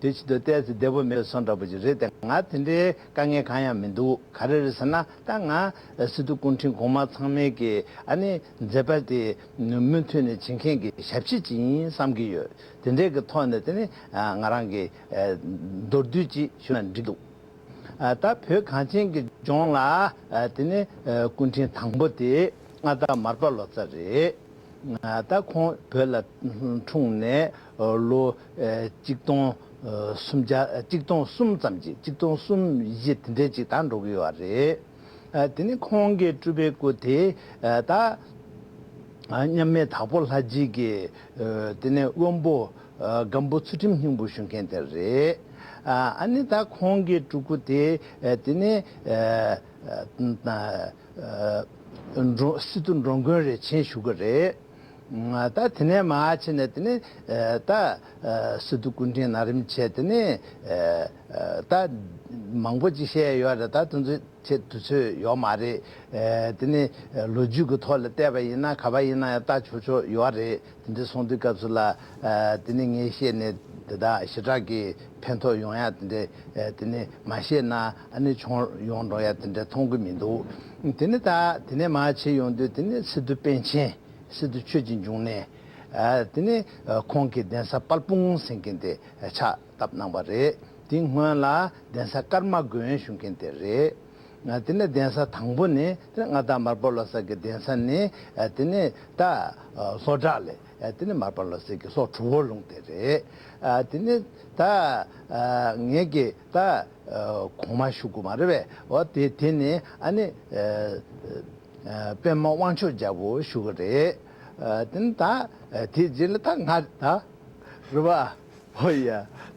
དེ་བྱེད་དུས་ཏོག་ཙམ་བདེ་པོ་མེད་སོང་འདྲ་པོ་ཅིག་རེད་དེ། ང་དེ་འདྲའི་དཀའ་ངལ་གང་ཡང་མི་འདུག་ག་རེ་རེད་ཟེར་ན་ད་ང་སི་ཏུ་སྐུ་ཕྲེང་གོང་མ་ཚང་མས་ཀྱི་ཨ་ནི་མཛད་པ་དེ་མུ་མཐུད་ནས་བྱེད་མཁན་གྱི་ཞབས་ཕྱི་ཅིག་ཡིན་བསམ་གྱི་ཡོད། དེ་འདྲའི་གི་ཐོག་ནས་དེ་ནི་ང་རང་གི་མདོར་བསྡུས་ཅིག་ཞུ་ན་འགྲིག་འདུག་ད་བོད་གངས་ཅན་གྱི་ལྗོངས་ལ་དེ་ནི་སྐུ་ཕྲེང་དང་པོ་དེ་མངའ་བདག་མར་པ་ལོ་ཙཱ་རེད། ད་ཁོང་བོད་ལ་འཁྲུངས་ནས་ལོ་གཅིག་སྟོང་སུམ་བརྒྱ། གཅིག་སྟོང་གསུམ་ཙམ་ཅིག་གཅིག་སྟོང་གསུམ་བཞི་དེ་འདྲས་ཅིག་ད་འགྲོ་གི་ཡོད་རེད། དེ་ནི་ཁོང་གི་སྤྲུལ་པའི་སྐུ་དེ་ད་མཉམ་མེད་དྭགས་པོ་ལྷ་རྗེ་གི་དེ་ནས་དབོན་པོ་སྒམ་པོ་ཚུལ་ཁྲིམས་སྙིང་པོ་ཞུ་མཁན་དེ་རེད། ཨ་ནི་ད་ཁོང་གི་སྤྲུལ་སྐུ་དེ་དེ་ནས་ཨ་ཨ་འགྲོ་སི་ཏུ་འགྲོ་མགོན་རེད། མཆན་ཞུ་གི་རེད། ད་དེ་ནས་མར་ཕྱིན་ནས་དེ་ནས་ད་སི་ཏུ་སྐུ་ཕྲེང་ན་རིམ་བྱས། དེ་ནས་ད་མང་པོ་ཅིག་བཤད་ཡོད་རེད། ད་དེ་ཚོ་བྱེད་དུས་ཚོད་ཡོད་མ་རེད། དེ་ནས་ལོ་རྒྱུས་ཀྱི་ཐོག་ལ་བལྟས་པ་ཡིན་ན་ག་པར་ཡིན་ན་ཡང་ལྟ་ཆོག་ཆོག་ཡོད་རེད། དེ་འདྲ་སོང་དུས་སྐབས་སུ་ལ་དེ་ནས་ངས་བཤད་ནས་དེ་དག་ཞེ་དྲག་གི་ཕན་ཐོགས་ཡོང་ཡ་དེ་འདྲ། དེ་ནས་མ་བཤད་ན་ཨ་ནི་གྱོང་ཡོང་འགྲོ་ཡ་དེ་འདྲ་མཐོང་གི་མི་འདུག་དེ་ནས་ད་དེ་ནས་མར་ཕྱིན་ཡོང་དུས་དེ་ནས་སི་ཏུ་པཎ་ཆེན། སི་ཏུ་ཆོས་ཀྱི་འབྱུང་གནས། དེ་ནས་ཁོང་གི་གདན་ས་དཔལ་སྤུངས་ཟེར་མཁན་དེ་ཕྱག་བཏབ་གནང་བ་རེད། དེ་སྔོན་ལ་གདན་ས་ཀརྨ་དགོན་ཞུ་མཁན་དེ་རེད། དེ་ནས་གདན་ས་དང་པོ་ནི་དེ་མངའ་བདག་མར་པ་ལོ་ཙཱ་གི་གདན་ས་ནི་དེ་ནས་ད་ལྷོ་བྲག་ལ་དེ་ནས་མར་པ་ལོ་ཙཱ་གི་སྲོག་གྲོགས་པོ་ལུང་དེ་རེད། དེ་ནས་ད་ངས་ཀྱི་ད་གོང་མ་ཞུ་དགོས་མ་རེད་པས། འོ་དེ་དེ་ནས་ཨ་ནི་པདྨ་དབང་ཕྱུག་རྒྱལ་པོ་ཞུ་གི་རེད། དེ་ནས་ད་དེ་རྗེས་ལ་ད་ང་ད་རེད་པ། ཨོ་ཡ།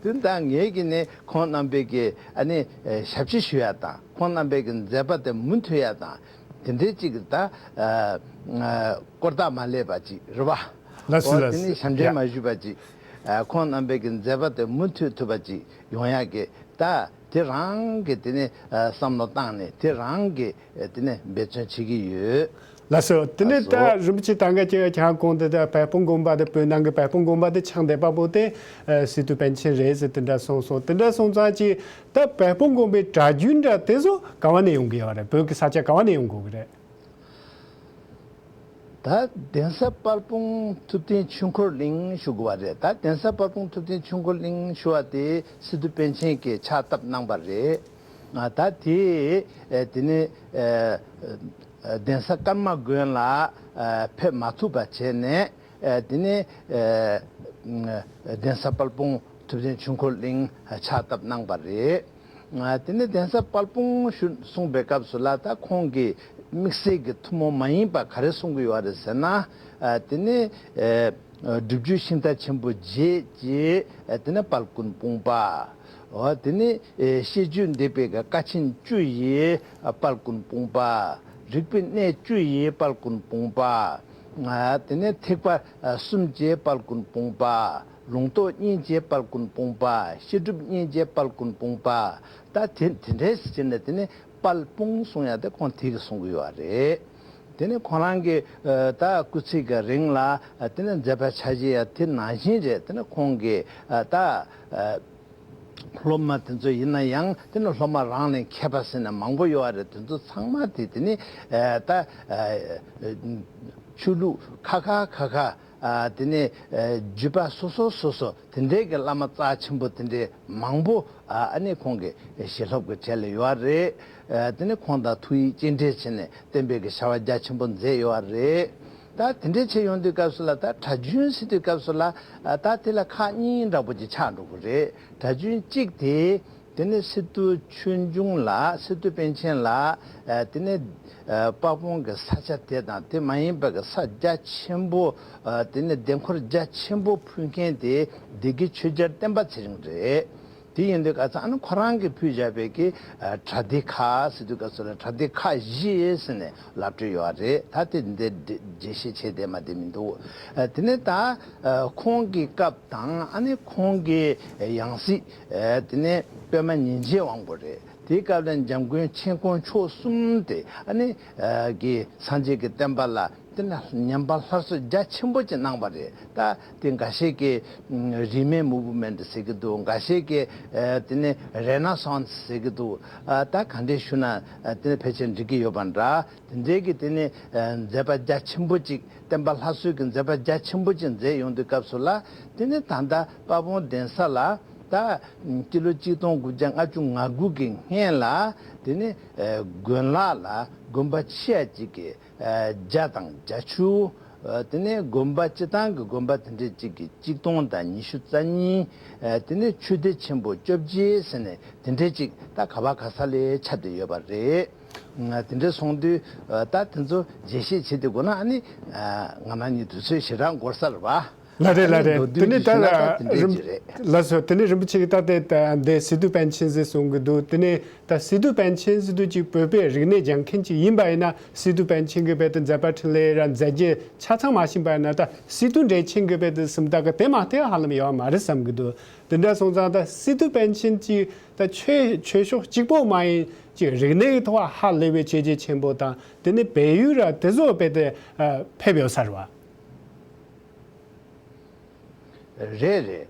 དེ་ད་ངས་ཀྱི་ནི་ཁོང་རྣམ་པས་ཀྱི་ཨ་ནི་ཨེ་ཞབས་ཕྱི་ཞུ་ཡ་དང་། ཁོང་རྣམ་པས་ཀྱི་མཛད་པ་དེ་མུ་མཐུད་ཡ་དང་། དེ་འདྲའི་ཅིག་ད་ཨ་ཨ་སྐོར་ཐག་མ་སླེབས་པ་ཅིག་རེད་པ། ལགས་སོ། ཨོ་ལགས་དེ་ནི་སོ། ཞབས་འདྲེན་ཡ། མ་ཞུས་པ་ཅིག་ཨ་ཁོང་རྣམ་པས་ཀྱི་མཛད་པ་དེ་མུ་མཐུད་ཐུབ་པ་ཅིག་ཡོང་ཡ་གི་ད་དེ་རང་གི་དེ་ནི་ཨ་བསམ་བློ་བཏང་ནས་དེ་རང་གི་ཨ་དེ་ནི་འབད་བརྩོན་བྱེད་ཀྱི་ཡོད། ལགས་སོ། དེ་ནས་ད་ལགས་སོ། རིན་པོ་ཆེ་ད་ག་ཅིག་ཁྱེད་རང་གོང་དུ་ད་བལ་སྤུངས་དགོན་པ་དེ་བོད་ནང་གི་བལ་སྤུངས་དགོན་པ་དེ་ཆགས་བསྡད་པ་པོ་དེ་ཨ་སི་ཏུ་པཎ་ཆེན་རེད་ཟེར་དེ་འདྲ་གསུངས་སོང་། དེ་འདྲ་སོང་ཙང་ཅིག་ད་བལ་སྤུངས་དགོན་པའི་གྲྭ་རྒྱུན་འདྲ་དེ་ཚོ་ག་བ་ནས་ཡོང་གི་ཡོད་རེད། བོད་ཀྱི་ས་ཆ་ག་བ་ནས་ཡོང་དགོས་ཀྱི་རེད། ད་གདན་ས་དཔལ་སྤུངས་ཐུབ་བསྟན་ཆོས་འཁོར་གླིང་ཞུ་དགོས་པ་རེད། ད་གདན་ས་དཔལ་སྤུངས་ཐུབ་བསྟན་ཆོས་འཁོར་གླིང་ཞུ་བ་དེ་སི་ཏུ་པཎ་ཆེན་གྱིས་ཕྱག་བཏབ་གནང་པ་རེད། ད་དེ་དེ་ནས་གདན་ས་ཀརྨ་དགོན་ལ་ཕེབས་མ་ཐུབ་པ་བྱས་ནས། ཨ་དེ་ནས་ཨ་གདན་ས་དཔལ་སྤུངས་ཐུབ་བསྟན་ཆོས་འཁོར་གླིང་ཕྱག་བཏབ་གནང་པ་རེད། ཨ་དེ་ནས་གདན་ས་དཔལ་སྤུངས་ཞུ་གསུངས་པའི་སྐབས་སུ་ལ་ད་ཁོང་གིས་དམིགས་བསལ་གྱི་ཐུན་མོང་མ་ཡིན་པ་ག་རེ་གསུང་གི་ཡོད་རེད་ཟེར་ན། ཨ་དེ་ནས་ཨ་སྒྲུབ་བརྒྱུད་ཤིང་རྟ་ཆེན་པོ་བརྒྱད་ཀྱི་ཨ་དེ་ནས་དཔལ་ཀུན་སྤུངས་པ། འོ་དེ་ནས་ཨེ་བཤད་རྒྱུད་འདེབས་པའི་གི་ཀ་ཆེན་བཅུ་ཡི་དཔལ་ཀུན་སྤུངས་པ། རིག་པའི་གནས་བཅུ་ཡི་དཔལ་ཀུན་སྤུངས་པ། ཨ་དེ་ནས་ཐེག་པ་ཨ་གསུམ་གྱི་དཔལ་ཀུན་སྤུངས་པ། ལུང་རྟོགས་གཉིས་ཀྱི་དཔལ་ཀུན་སྤུངས་པ། བཤད་སྒྲུབ་གཉིས་ཀྱི་དཔལ་ཀུན་སྤུངས་པ། ད་དེ་དེ་འདྲས་ཟེར་ནས་དེ་ནས་དཔལ་སྤུངས་གསུང་ཡ་དེ་ཁོང་དེ་གི་གསུང་གི་ཡོད་རེད། དེ་ནས་ཁོང་རང་གི་ཨ་ད་སྐུ་ཚེ་གི་རིང་ལ་ཨ་དེ་ནས་མཛད་པ་ཆ་བཞག་ཡ་དེ་ནང་བཞིན་རེད། དེ་ནས་ཁོང་གི་ཨ་ད་ཨ་སློབ་མ་དེ་ཚོ་ཡིན་ན་ཡང་དེ་ནི་སློབ་མ་རང་ལས་མཁས་པ་ཟེར་ནས་མང་པོ་ཡོད་རེད། དེ་ཚོ་ཚང་མ་དེ་དེ་ནི་ཨ་ད་ཨ་ཆོས་ལུགས་ཁ་ཁ་ཁ་ཁ་ཨ་དེ་ནི་ཨ་བརྒྱུད་པ་སོ་སོ་སོ་སོ་དེ་འདྲའི་གི་བླ་མ་རྩ་ཆེན་པོ་དེ་འདྲའི་མང་པོ་ཨ་ཨ་ནི་ཁོང་གི་ཞལ་སློབ་ཀྱི་གྲས་ལ་ཡོད་རེད། ཨ་དེ་ནི་ཁོང་དང་ཐུགས་ཡིད་གཅིག་འདྲེས་བྱས་ནས་བསྟན་པའི་གི་བྱ་བ་རྒྱ་ཆེན་པོ་མཛད་ཡོད་རེད། ད་དེ་འདྲའི་ཆེད་ཡོང་དུས་སྐབས་སུ་ལ་ད་གྲྭ་རྒྱུན་ཟེར་དུས་སྐབས་སུ་ལ་ཨ་ད་དེ་ལ་ཁག་གཉིས་འདྲ་པོ་ཅིག་ཆགས་འགྲོ་གི་རེད། གྲྭ་རྒྱུན་གཅིག་དེ་དེ་ནི་སི་ཏུ་ཆོས་འབྱུང་ལ་སི་ཏུ་པཎ་ཆེན་ལ་ཨ་དེ་ནི་ཨ་དཔལ་སྤུངས་ཀྱི་ས་ཆ་དེ་དང་དེ་མ་ཡིན་པ་གི་ས་རྒྱ་ཆེན་པོ་ཨ་དེ་ནི་ལྡེ་འཁོར་རྒྱ་ཆེན་པོ་ཕུལ་མཁན་དེ་སྡེ་དགེ་ཆོས་རྒྱལ་བསྟན་པ་ཚེ་རིང་རེད། དེ་ཡིན་དུས་ཁ་སང་ཨ་ནི་ཁོ་རང་གིས་ཕུལ་བཞག་པའི་གི་ཨ་གྲྭ་སྡེ་ཁག་ཟེར་དུས་སྐབས་སུ་ལ་གྲྭ་སྡེ་ཁག་བཞི་ཟེར་ནས་ལབ་སྲོལ་ཡོད་རེད། ད་དེ་འདི་འགྲེལ་བཤད་བྱེད་བསྡད་མ་བསྡད་མི་འདུག་ཨ་དེ་ནས་ད་ཨ་ཁོང་གི་སྐབས་དང་ཨ་ནི་ཁོང་གི་ཡང་སྲིད་ཨ་དེ་ནས་པདྨ་ཉིན་བྱེད་དབང་པོ་རེད། དེའི་སྐབས་ལ་འཇམ་མགོན་ཆེན་ཁོང་མཆོག་གསུམ་དེ་ཨ་ནི་ཨ་གི་སངས་རྒྱས་ཀྱི་བསྟན་པ་ལ་དེ་ནས་ཉམས་པ་སླར་གསོ་རྒྱ་ཆེན་པོ་ཅིག་གནང་བ་རེད། ད་དེ་འགའ་ཤས་ཀྱིས་རིས་མེད་མུ་བྷུ་མེན་ཊི་ཟེར་གྱི་འདུག་འགའ་ཤས་ཀྱིས་ཨ་དེ་ནས་རེ་ན་སན་སི་ཟེར་གྱི་འདུག་ཨ་ད་ག་འདྲས་ཞུ་ན་ཨ་དེ་ནས་ཕལ་ཆེར་འགྲིག་གི་ཡོད་པ་འདྲ། དེ་འདྲའི་གི་དེ་ནས་ཨ་མཛད་པ་རྒྱ་ཆེན་པོ་ཅིག་བསྟན་པ་སླར་གསོའི་གི་མཛད་པ་རྒྱ་ཆེན་པོ་ཅིག་མཛད་ཡོང་དུས་སྐབས་སུ་ལ་དེ་ནས་ད་ལྟ་དཔལ་སྤུངས་གདན་ས་ལ་ད་སྤྱི་ལོ་གཅིག་སྟོང་དགུ་བརྒྱ་ལྔ་བཅུ་ང་དགུ་གི་སྔན་ལ་དེ་ནས་ཨ་དགོན་ལག་ལ་དགོན་པ་ཆེ་བ་ཅིག་གི་ཨ་བརྒྱ་དང་བརྒྱད་ཅུ། ཨ་དེ་ནས་དགོན་པ་སྤྱི་བཏང་གི་དགོན་པ་དེ་འདྲས་གཅིག་གི་གཅིག་སྟོང་དང་ཉི་ཤུ་རྩ་གཉིས། ཨ་དེ་ནས་ཆོས་སྡེ་ཆེན་པོ་བཅོ་བརྒྱད་ཟེར་ནས་དེ་འདྲས་གཅིག་ད་ག་བ་ག་ས་ལ་ཁྱབ་བསྡད་ཡོད་པ་རེད། ཨ་དེ་འདྲས་སོང་དུས་ཨ་ད་དེ་ཚོ་འགྲེལ་བཤད་བྱེད་དུས་དགོས་ན་ཨ་ནི་ཨ་ང་རང་གཉིས་དུས་ཚོད་ཞེ་དྲག་འགོར་ས་རེད་པ། ལགས་རེད། ལགས་རེད། མདོར་དེ་བསྡུས་ནས་ཞུས་ན་ད་དེ་འདྲས་ཅིག་རེད། ལགས་སོ། དེ་ནས་རིན་པོ་ཆེ་གིས་ད་ལྟའི་ད་འདི་སི་ཏུ་པཎ་ཆེན་ཟེར་གསུང་གི་འདུག་དེ་ནས་ད་སི་ཏུ་པཎ་ཆེན་ཟེར་དུས་ཅིག་བོད་པའི་རིག་གནས་སྦྱང་མཁན་ཅིག་ཡིན་པ་ཡིན་ན་སི་ཏུ་པཎ་ཆེན་གྱི་བོད་དུ་མཛད་པ་འཕྲིན་ལས་ར་མཛད་རྗེས་ཆ་ཚང་མ་ཤེས་པ་ཡིན་ན་ད་སི་ཏུ་འགྲེལ་ཆེན་གྱི་བོད་དུ་སུམ་རྟགས་ཀྱི་དེ་མ་ཐེ་ཧ་ལམ་ཡོད་མ་རེད་བསམ་གྱི་འདུག་དེ་འདྲ་སོང་ཙང་ད་སི་ཏུ་པཎ་ཆེན་གྱི་ད་ཆོས་ཆོས་ཕྱོགས་གཅིག་པོ་མ་ཡིན་ཅིག་རིག་གནས་ཀྱི་ཐོག་ཧ་ལས་པའི་བྱས་རྗེས་ཆེན་པོ་དང་དེ་ནས་བལ་ཡུལ་ར་དེ་ཚོ་བོད་དུ་ཕེབས་ཡོད་ས་རེད་བ། རེད་རེད།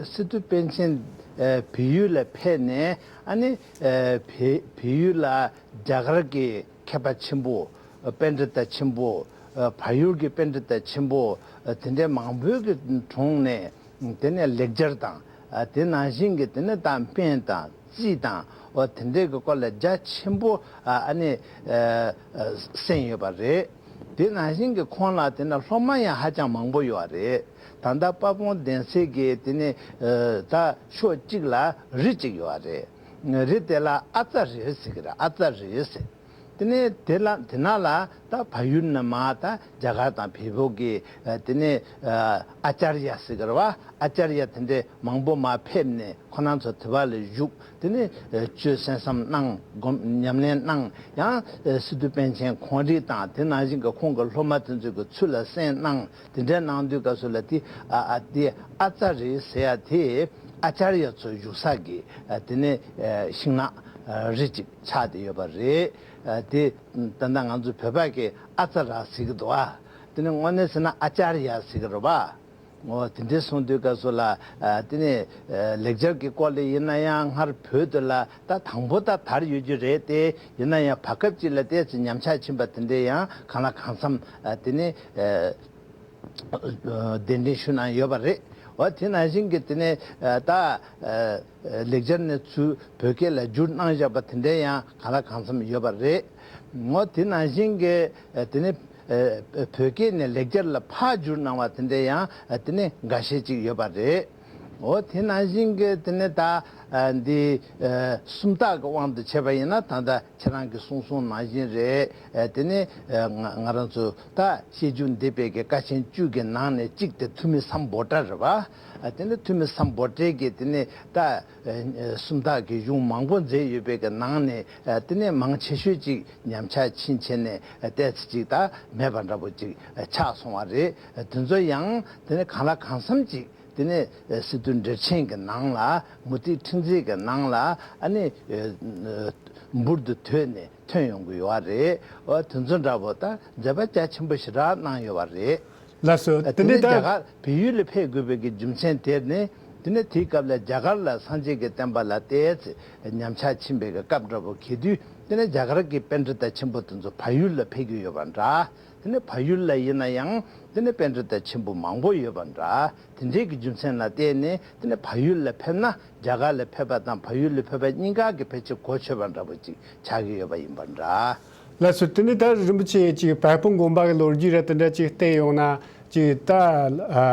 ཨ་སི་ཏུ་པཎ་ཆེན་ཨ་བལ་ཡུལ་ལ་ཕེབས་ནས་ཨ་ནི་ཨ་བལ་བལ་ཡུལ་ལ་རྒྱ་གར་གྱི་མཁས་པ་ཆེན་པོ་ཨ་པཎྜི་ཏ་ཆེན་པོ་ཨ་བལ་ཡུལ་གྱི་པཎྜི་ཏ་ཆེན་པོ་ཨ་དེ་འདྲའི་མང་པོའི་གི་དྲུང་ནས་དེ་ནས་ལེགས་སྦྱར་དང་ཨ་དེ་ནང་བཞིན་གྱི་དེ་ནས་ད་སྨན་དང་རྩིས་དང་ཨོ་དེ་འདྲའི་གི་སྐོར་ལ་རྒྱ་ཆེན་པོ་ཨ་ཨ་ནི་ཨ་ཨ་གསན་ཡོད་པ་རེད། དེ་ནང་བཞིན་གྱི་ཁོང་ལ་དེ་ན་སློབ་མ་ཡང་ཧ་ཅང་མང་པོ་ཡོད་རེད། ད་ལྟ་དཔལ་སྤུངས་གདན་སའི་གི་དེ་ནི་ཨ་ད་ཕྱོགས་གཅིག་ལ་རི་གཅིག་ཡོད་རེད། རི་དེ་ལ་ཨ་ཙ་རི་ཟེར་གི་རེད། ཨ་ཙ་རི་ཟེར། དེ་ནས་དེ་ལ་དེ་ན་ལ་ད་བལ་ཡུལ་ནས་མར་ད་རྒྱ་གར་དང་བལ་པོ་གི་ཨ་དེ་ནས་ཨ་ཨ་ཙརྱ་ཟེར་གི་རེད་བ། ཨ་ཙརྱ་དེ་འདྲས་མང་པོ་མར་ཕེབས་ནས་ཁོ་རང་ཚོ་དེ་བ་ལ་བཞུགས། དེ་ནས་ཨ་ཆོས་གསན་བསམ་གནང་། སྒོམ་ཉམས་ལེན་གནང་། ཡང་ཨ་སི་ཏུ་པཎ་ཆེན་ཁོང་རིགས་དང་དེ་ནང་བཞིན་གྱི་ཁོང་གི་སློབ་མ་དེ་ཚོ་གི་ཚུལ་ལ་གསན་གནང་། དེ་འདྲ་གནང་དུས་སྐབས་སུ་ལ་དེ་ཨ་ཨ་དེ་ཨ་ཙ་རི་ཟེར་ཡ་དེ་ཨ་ཙརྱ་ཚོ་བཞུགས་ས་གི་ཨ་དེ་ནས་ཨ་ཤིང་ནགས་ཨ་རི་གཅིག་ཆགས་བསྡད་ཡོད་པ་རེད། ཨ་དེ་ད་ལྟ་ང་ཚོ་བོད་པ་གི་ཨ་ཙ་ར་ཟེར་གི་འདུག་ཨ། དེ་ནི་དངོས་གནས་ཟེར་ན་ཨ་ཅར་ཡ་ཟེར་གི་རེད་པ། འོ་དེ་འདྲའི་གསུང་དུས་སྐབས་སུ་ལ་ཨ་དེ་ནི་ཨ་ལེགས་སྦྱར་གྱི་སྐོར་ལ་ཡིན་ན་ཡང་སྔར་བོད་དུ་ལ་ད་དང་པོ་ད་དར་ཡོད་རྒྱུ་རེད་དེ། ཡིན་ན་ཡང་བར་སྐབས་ཅིག་ལ་ཏོག་ཙམ་ཉམས་ཆག་ཕྱིན་པ་དེ་འདྲ་ཡང་གང་ལ་གང་འཚམ་ཨ་དེ་ནི་ཨ། གདན་འདྲེན་ཞུ་གནང་ཡོད་པ་རེད། འོ་དེ་ནང་བཞིན་གྱི་དེ་ནས་ད་ལེགས་སྦྱར་ནས་ཚུར་བོད་སྐད་ལ་བསྒྱུར་གནང་བཞག་པ་དེ་འདྲ་ཡང་གང་ལ་གང་འཚམ་ཡོད་པ་རེད། འོ་དེ་ནང་བཞིན་གྱི་དེ་ནས་བོད་སྐད་ནས་ལེགས་སྦྱར་ལ་ཕར་བསྒྱུར་གནང་བ་དེ་འདྲ་ཡང་དེ་ནས་འགའ་ཤས་ཅིག་ཡོད་པ་རེད། འོ་དེ་ནང་བཞིན་གྱི་དེ་ནས་ད་འདི་སུམ་རྟགས་ཀྱི་དབང་དུ་བྱས་པ་ཡིན་ན་ད་ལྟ་ཁྱེད་རང་གིས་གསུངས་སོང་ནང་བཞིན་རེད། ཨ་དེ་ནི་ཨ་ང་ང་རང་ཚོ་ད་བཤད་རྒྱུད་འདི་པའི་གི་ཀ་ཆེན་བཅུ་གི་ནང་ནས་གཅིག་དེ་ཐུ་མི་སམ་བྷོ་ཊ་རེད་པ། ཨ་དེ་ནི་ཐུ་མི་སམ་བྷོ་ཊའི་གི་དེ་ནི་ད་ཨ་སུམ་རྟགས་ཀྱི་གཞུང་མང་པོ་མཛད་ཡོད་པའི་གི་ནང་ནས་ཨ་དེ་ནི་མང་ཆེ་ཤོས་ཅིག་ཉམས་ཆག་ཕྱིན་བྱས་ནས་ཨ་ཏོག་ཙམ་ཅིག་ད་མེད་པ་འདྲ་པོ་ཅིག་ཨ་ཆགས་སོང་བ་རེད། ཨ་དེ་ཚོ་ཡང་དེ་ནི་གང་ལ་གང་འཚམ་ཅིག་དེ་ནས་ཨ་སི་ཏུ་འགྲེལ་ཆེན་གྱི་ནང་ལ་མུ་ཏིག་ཕྲེང་མཛེས་ཀྱི་ནང་ལ་ཨ་ནི་ཨ་འབུར་དུ་དོད་ནས་ཐོན་ཡོང་གི་ཡོད་རེད། འོ་དེ་ཚོ་འདྲ་པོ་ད་མཛད་པ་རྒྱ་ཆེན་པོ་ཞེ་དྲག་གནང་ཡོད་པ་རེད། ལགས་སོ། ཨ་དེ་དེ་ནས་ནས་ད་རྒྱ་གར་བལ་ཡུལ་ལ་ཕེབས་དགོས་པའི་གི་རྒྱུ་མཚན་དེ་ནི་དེ་ནས་དེའི་སྐབས་ལ་རྒྱ་གར་ལ་སངས་རྒྱས་ཀྱི་བསྟན་པ་ལ་ཏོག་ཙམ་ཉམས་ཆག་ཕྱིན་པའི་གི་སྐབས་འདྲ་པོ་གལ་དུས་དེ་ནས་རྒྱ་གར་གྱི་པཎྜི་ཏ་ཆེན་པོ་དེ་ཚོ་བལ་ཡུལ་ལ་ཕེབས་ཀྱི་ཡོད་པ་འདྲ། དེ་ནས་བལ་ཡུལ་ལ་ཡིན་ན་ཡང་དེ་ནས་པཎྜི་ཏ་ཆེན་པོ་མང་པོ་ཡོད་པ་འདྲ། དེ་འདྲའི་གི་རྒྱུ་མཚན་ལ་བརྟེན་ནས་དེ་ནས་བལ་ཡུལ་ལ་ཕེབས་ན་རྒྱ་གར་ལ་ཕེབས་པ་དང་བལ་ཡུལ་ལ་ཕེབས་པ་གཉིས་ཀ་གི་ཕལ་ཆེར་གོ་ཆོད་པ་འདྲ་པོ་ཅིག་ཆགས་ཀྱི་ཡོད་པ་ཡིན་པ་འདྲ། ལགས་སོ། དེ་ནི་ད་རིན་པོ་ཆེ་ཅིག་དཔལ་སྤུངས་དགོན་པ་གི་ལོ་རྒྱུས་ར་དེ་འདྲ་ཅིག་བལྟས་ཡོང་ན་ཅིག་ད་ཨ་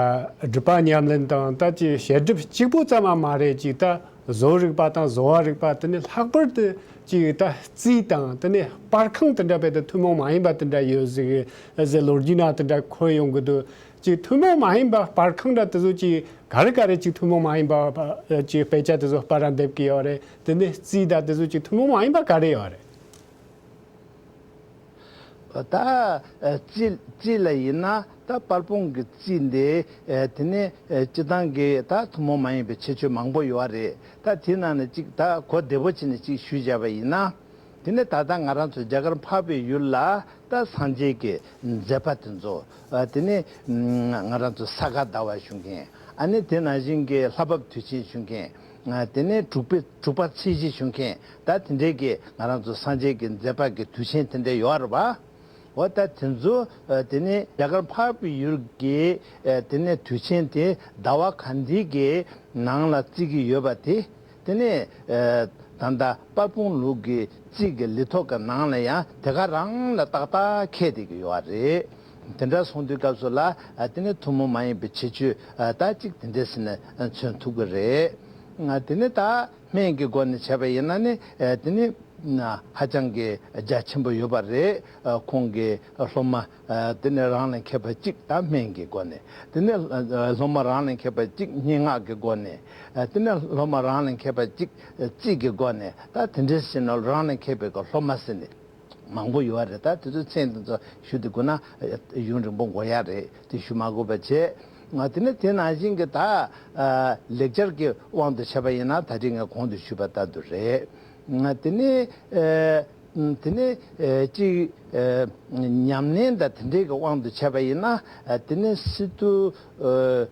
སྒྲུབ་པ་ཉམས་ལེན་དང་ད་ཅིག་བཤད་སྒྲུབ་གཅིག་པུ་ཙམ་མ་མ་རེད། ཅིག་ད་བཟོ་རིག་པ་དང་བཟོ་བ་རིག་པ་དེ་ནི་ལྷག་པར་དུ་ཅིག་ད་རྩིས་དང་དེ་ནི་སྤར་ཁང་དེ་འདྲ་བས་ད་ཐུན་མོང་མ་ཡིན་པ་དེ་འདྲ་ཡོད་ཟིག་ཟེར་ལོ་རྒྱུས་ནང་དེ་འདྲ་གོ་ཡོང་གི་འདུག་ཅིག་ཐུན་མོང་མ་ཡིན་པ་སྤར་ཁང་འདྲ་དེ་ཚོ་ཅིག་ག་རེ་ག་རེ་ཅིག་ཐུན་མོང་མ་ཡིན་པ་ཅིག་དཔེ་ཆ་དེ་ཚོ་སྤར་ར་འདེབས་ཀྱི་ཡོད་རེད། དེ་ནི་རྩིས་དང་དེ་ཚོ་ཅིག་ཐུན་མོང་མ་ཡིན་པ་ག་རེ་ཡོད་རེད། ད་རྩིས་རྩིས་ལ་ཡིན་ན་ད་དཔལ་སྤུངས་ཀྱི་རྩིས་འདི་དེ་ནི་སྤྱི་བཏང་གི་ད་ཐུན་མོང་མ་ཡིན་པའི་ཁྱད་ཆོས་མང་པོ་ཡོད་རེད། ད་དེ་ནང་ནས་ཅིག་ད་གོ་བདེ་པོ་བྱས་ནས་ཅིག་ཞུས་བཞག་པ་ཡིན་ན། དེ་ནས་ད་ལྟ་ང་རང་ཚོ་རྒྱ་གར་འཕགས་པའི་ཡུལ་ལ་ད་སངས་རྒྱས་ཀྱི་མཛད་པ་དེ་ཚོ་ཨ་དེ་ནས་ང་རང་ཚོ་ས་ག་ཟླ་བ་ཞུ་མཁན། ཨ་ནི་དེ་ནང་བཞིན་གྱི་ལྷ་བབས་དུས་ཆེན་ཞུ་མཁན། ཨ་དེ་ནས་དྲུག་པའི་དྲུག་པ་ཚེས་བཞི་ཞུ་མཁན། ད་དེ་འདྲའི་གི་ང་རང་ཚོ་སངས་རྒྱས་ཀྱི་མཛད་པ་གི་དུས་ཆེན་དེ་འདྲ་ཡོད་རེད་པ། འོ་ད་དེ་ཚོ་ཨ་དེ་ནས་རྒྱ་གར་འཕགས་པའི་ཡུལ་གྱི་ཨ་དེ་ནས་དུས་ཆེན་དེ་ཟླ་བ་ག་འདི་གི་ནང་ལ་བརྩི་གི་ཡོད་པ་དེ། དེ་ནས་ཨ་ད་ལྟ་དཔལ་སྤུངས་ལུགས་ཀྱི་རྩིས་ཀྱི་ལི་ཐོ་གི་ནང་ལ་ཡང་དེ་ག་རང་ལ་ཏག་ཏག་འཁེལ་བསྡད་ཀྱི་ཡོད་རེད། དེ་འདྲ་སོང་དུས་སྐབས་སུ་ལ་ཨ་དེ་ནས་ཐུན་མོང་མ་ཡིན་པའི་ཁྱད་ཆོས་ཨ་ད་ཅིག་དེ་འདྲ་ཟེར་ནས་མཚོན་ཐུབ་ཀྱི་རེད། ཨ་དེ་ནས་ད་སྨན་གྱི་སྒོ་ནས་བྱས་པ་ཡིན་ན་ནི་ཨ་དེ་ནས་ཧ་ཅང་གི་རྒྱ་ཆེན་པོ་ཡོད་པ་རེད། ཨ་ཁོང་གི་སློབ་མ་ཨ་དེ་ནས་རང་ལ་མཁས་པ་གཅིག་དང་སྨན་གྱི་སྒོ་ནས། དེ་ནས་ཨ་སློབ་མ་རང་ལ་མཁས་པ་གཅིག་སྙན་ངག་གི་སྒོ་ནས། ཨ་དེ་ནས་སློབ་མ་རང་ལ་མཁས་པ་གཅིག་རྩིས་ཀྱི་སྒོ་ནས། ད་དེ་འདྲ་ཟེར་ན་རང་ལ་མཁས་པའི་གི་སློབ་མ་ཟེར་ནས་མང་པོ་ཡོད་རེད། ད་དེ་ཚོའི་མཚན་དེ་ཚོ་ཞུ་དུས་དགོས་ན་ཡུན་རིང་པོ་འགོར་ཡ་རེད། དེ་ཞུ་མ་དགོས་པ་བྱས། ང་དེ་ནས་དེ་ནང་བཞིན་གྱི་ད་ཨ་ལེགས་སྦྱར་གྱི་དབང་དུ་བྱས་པ་ཡིན་ན་ད་རེས་ངས་གོང་དུ་ཞུས་པ་ལྟར་དུ་རེད། ང་དེ་ནས་ཨ་དེ་ནས་ཨ་ཅིག་ཨ་ཉམས་ལེན་དང་དེ་འདྲའི་གི་དབང་དུ་བྱས་པ་ཡིན་ན་ཨ་དེ་ནས་སི་ཏུ་ཨ་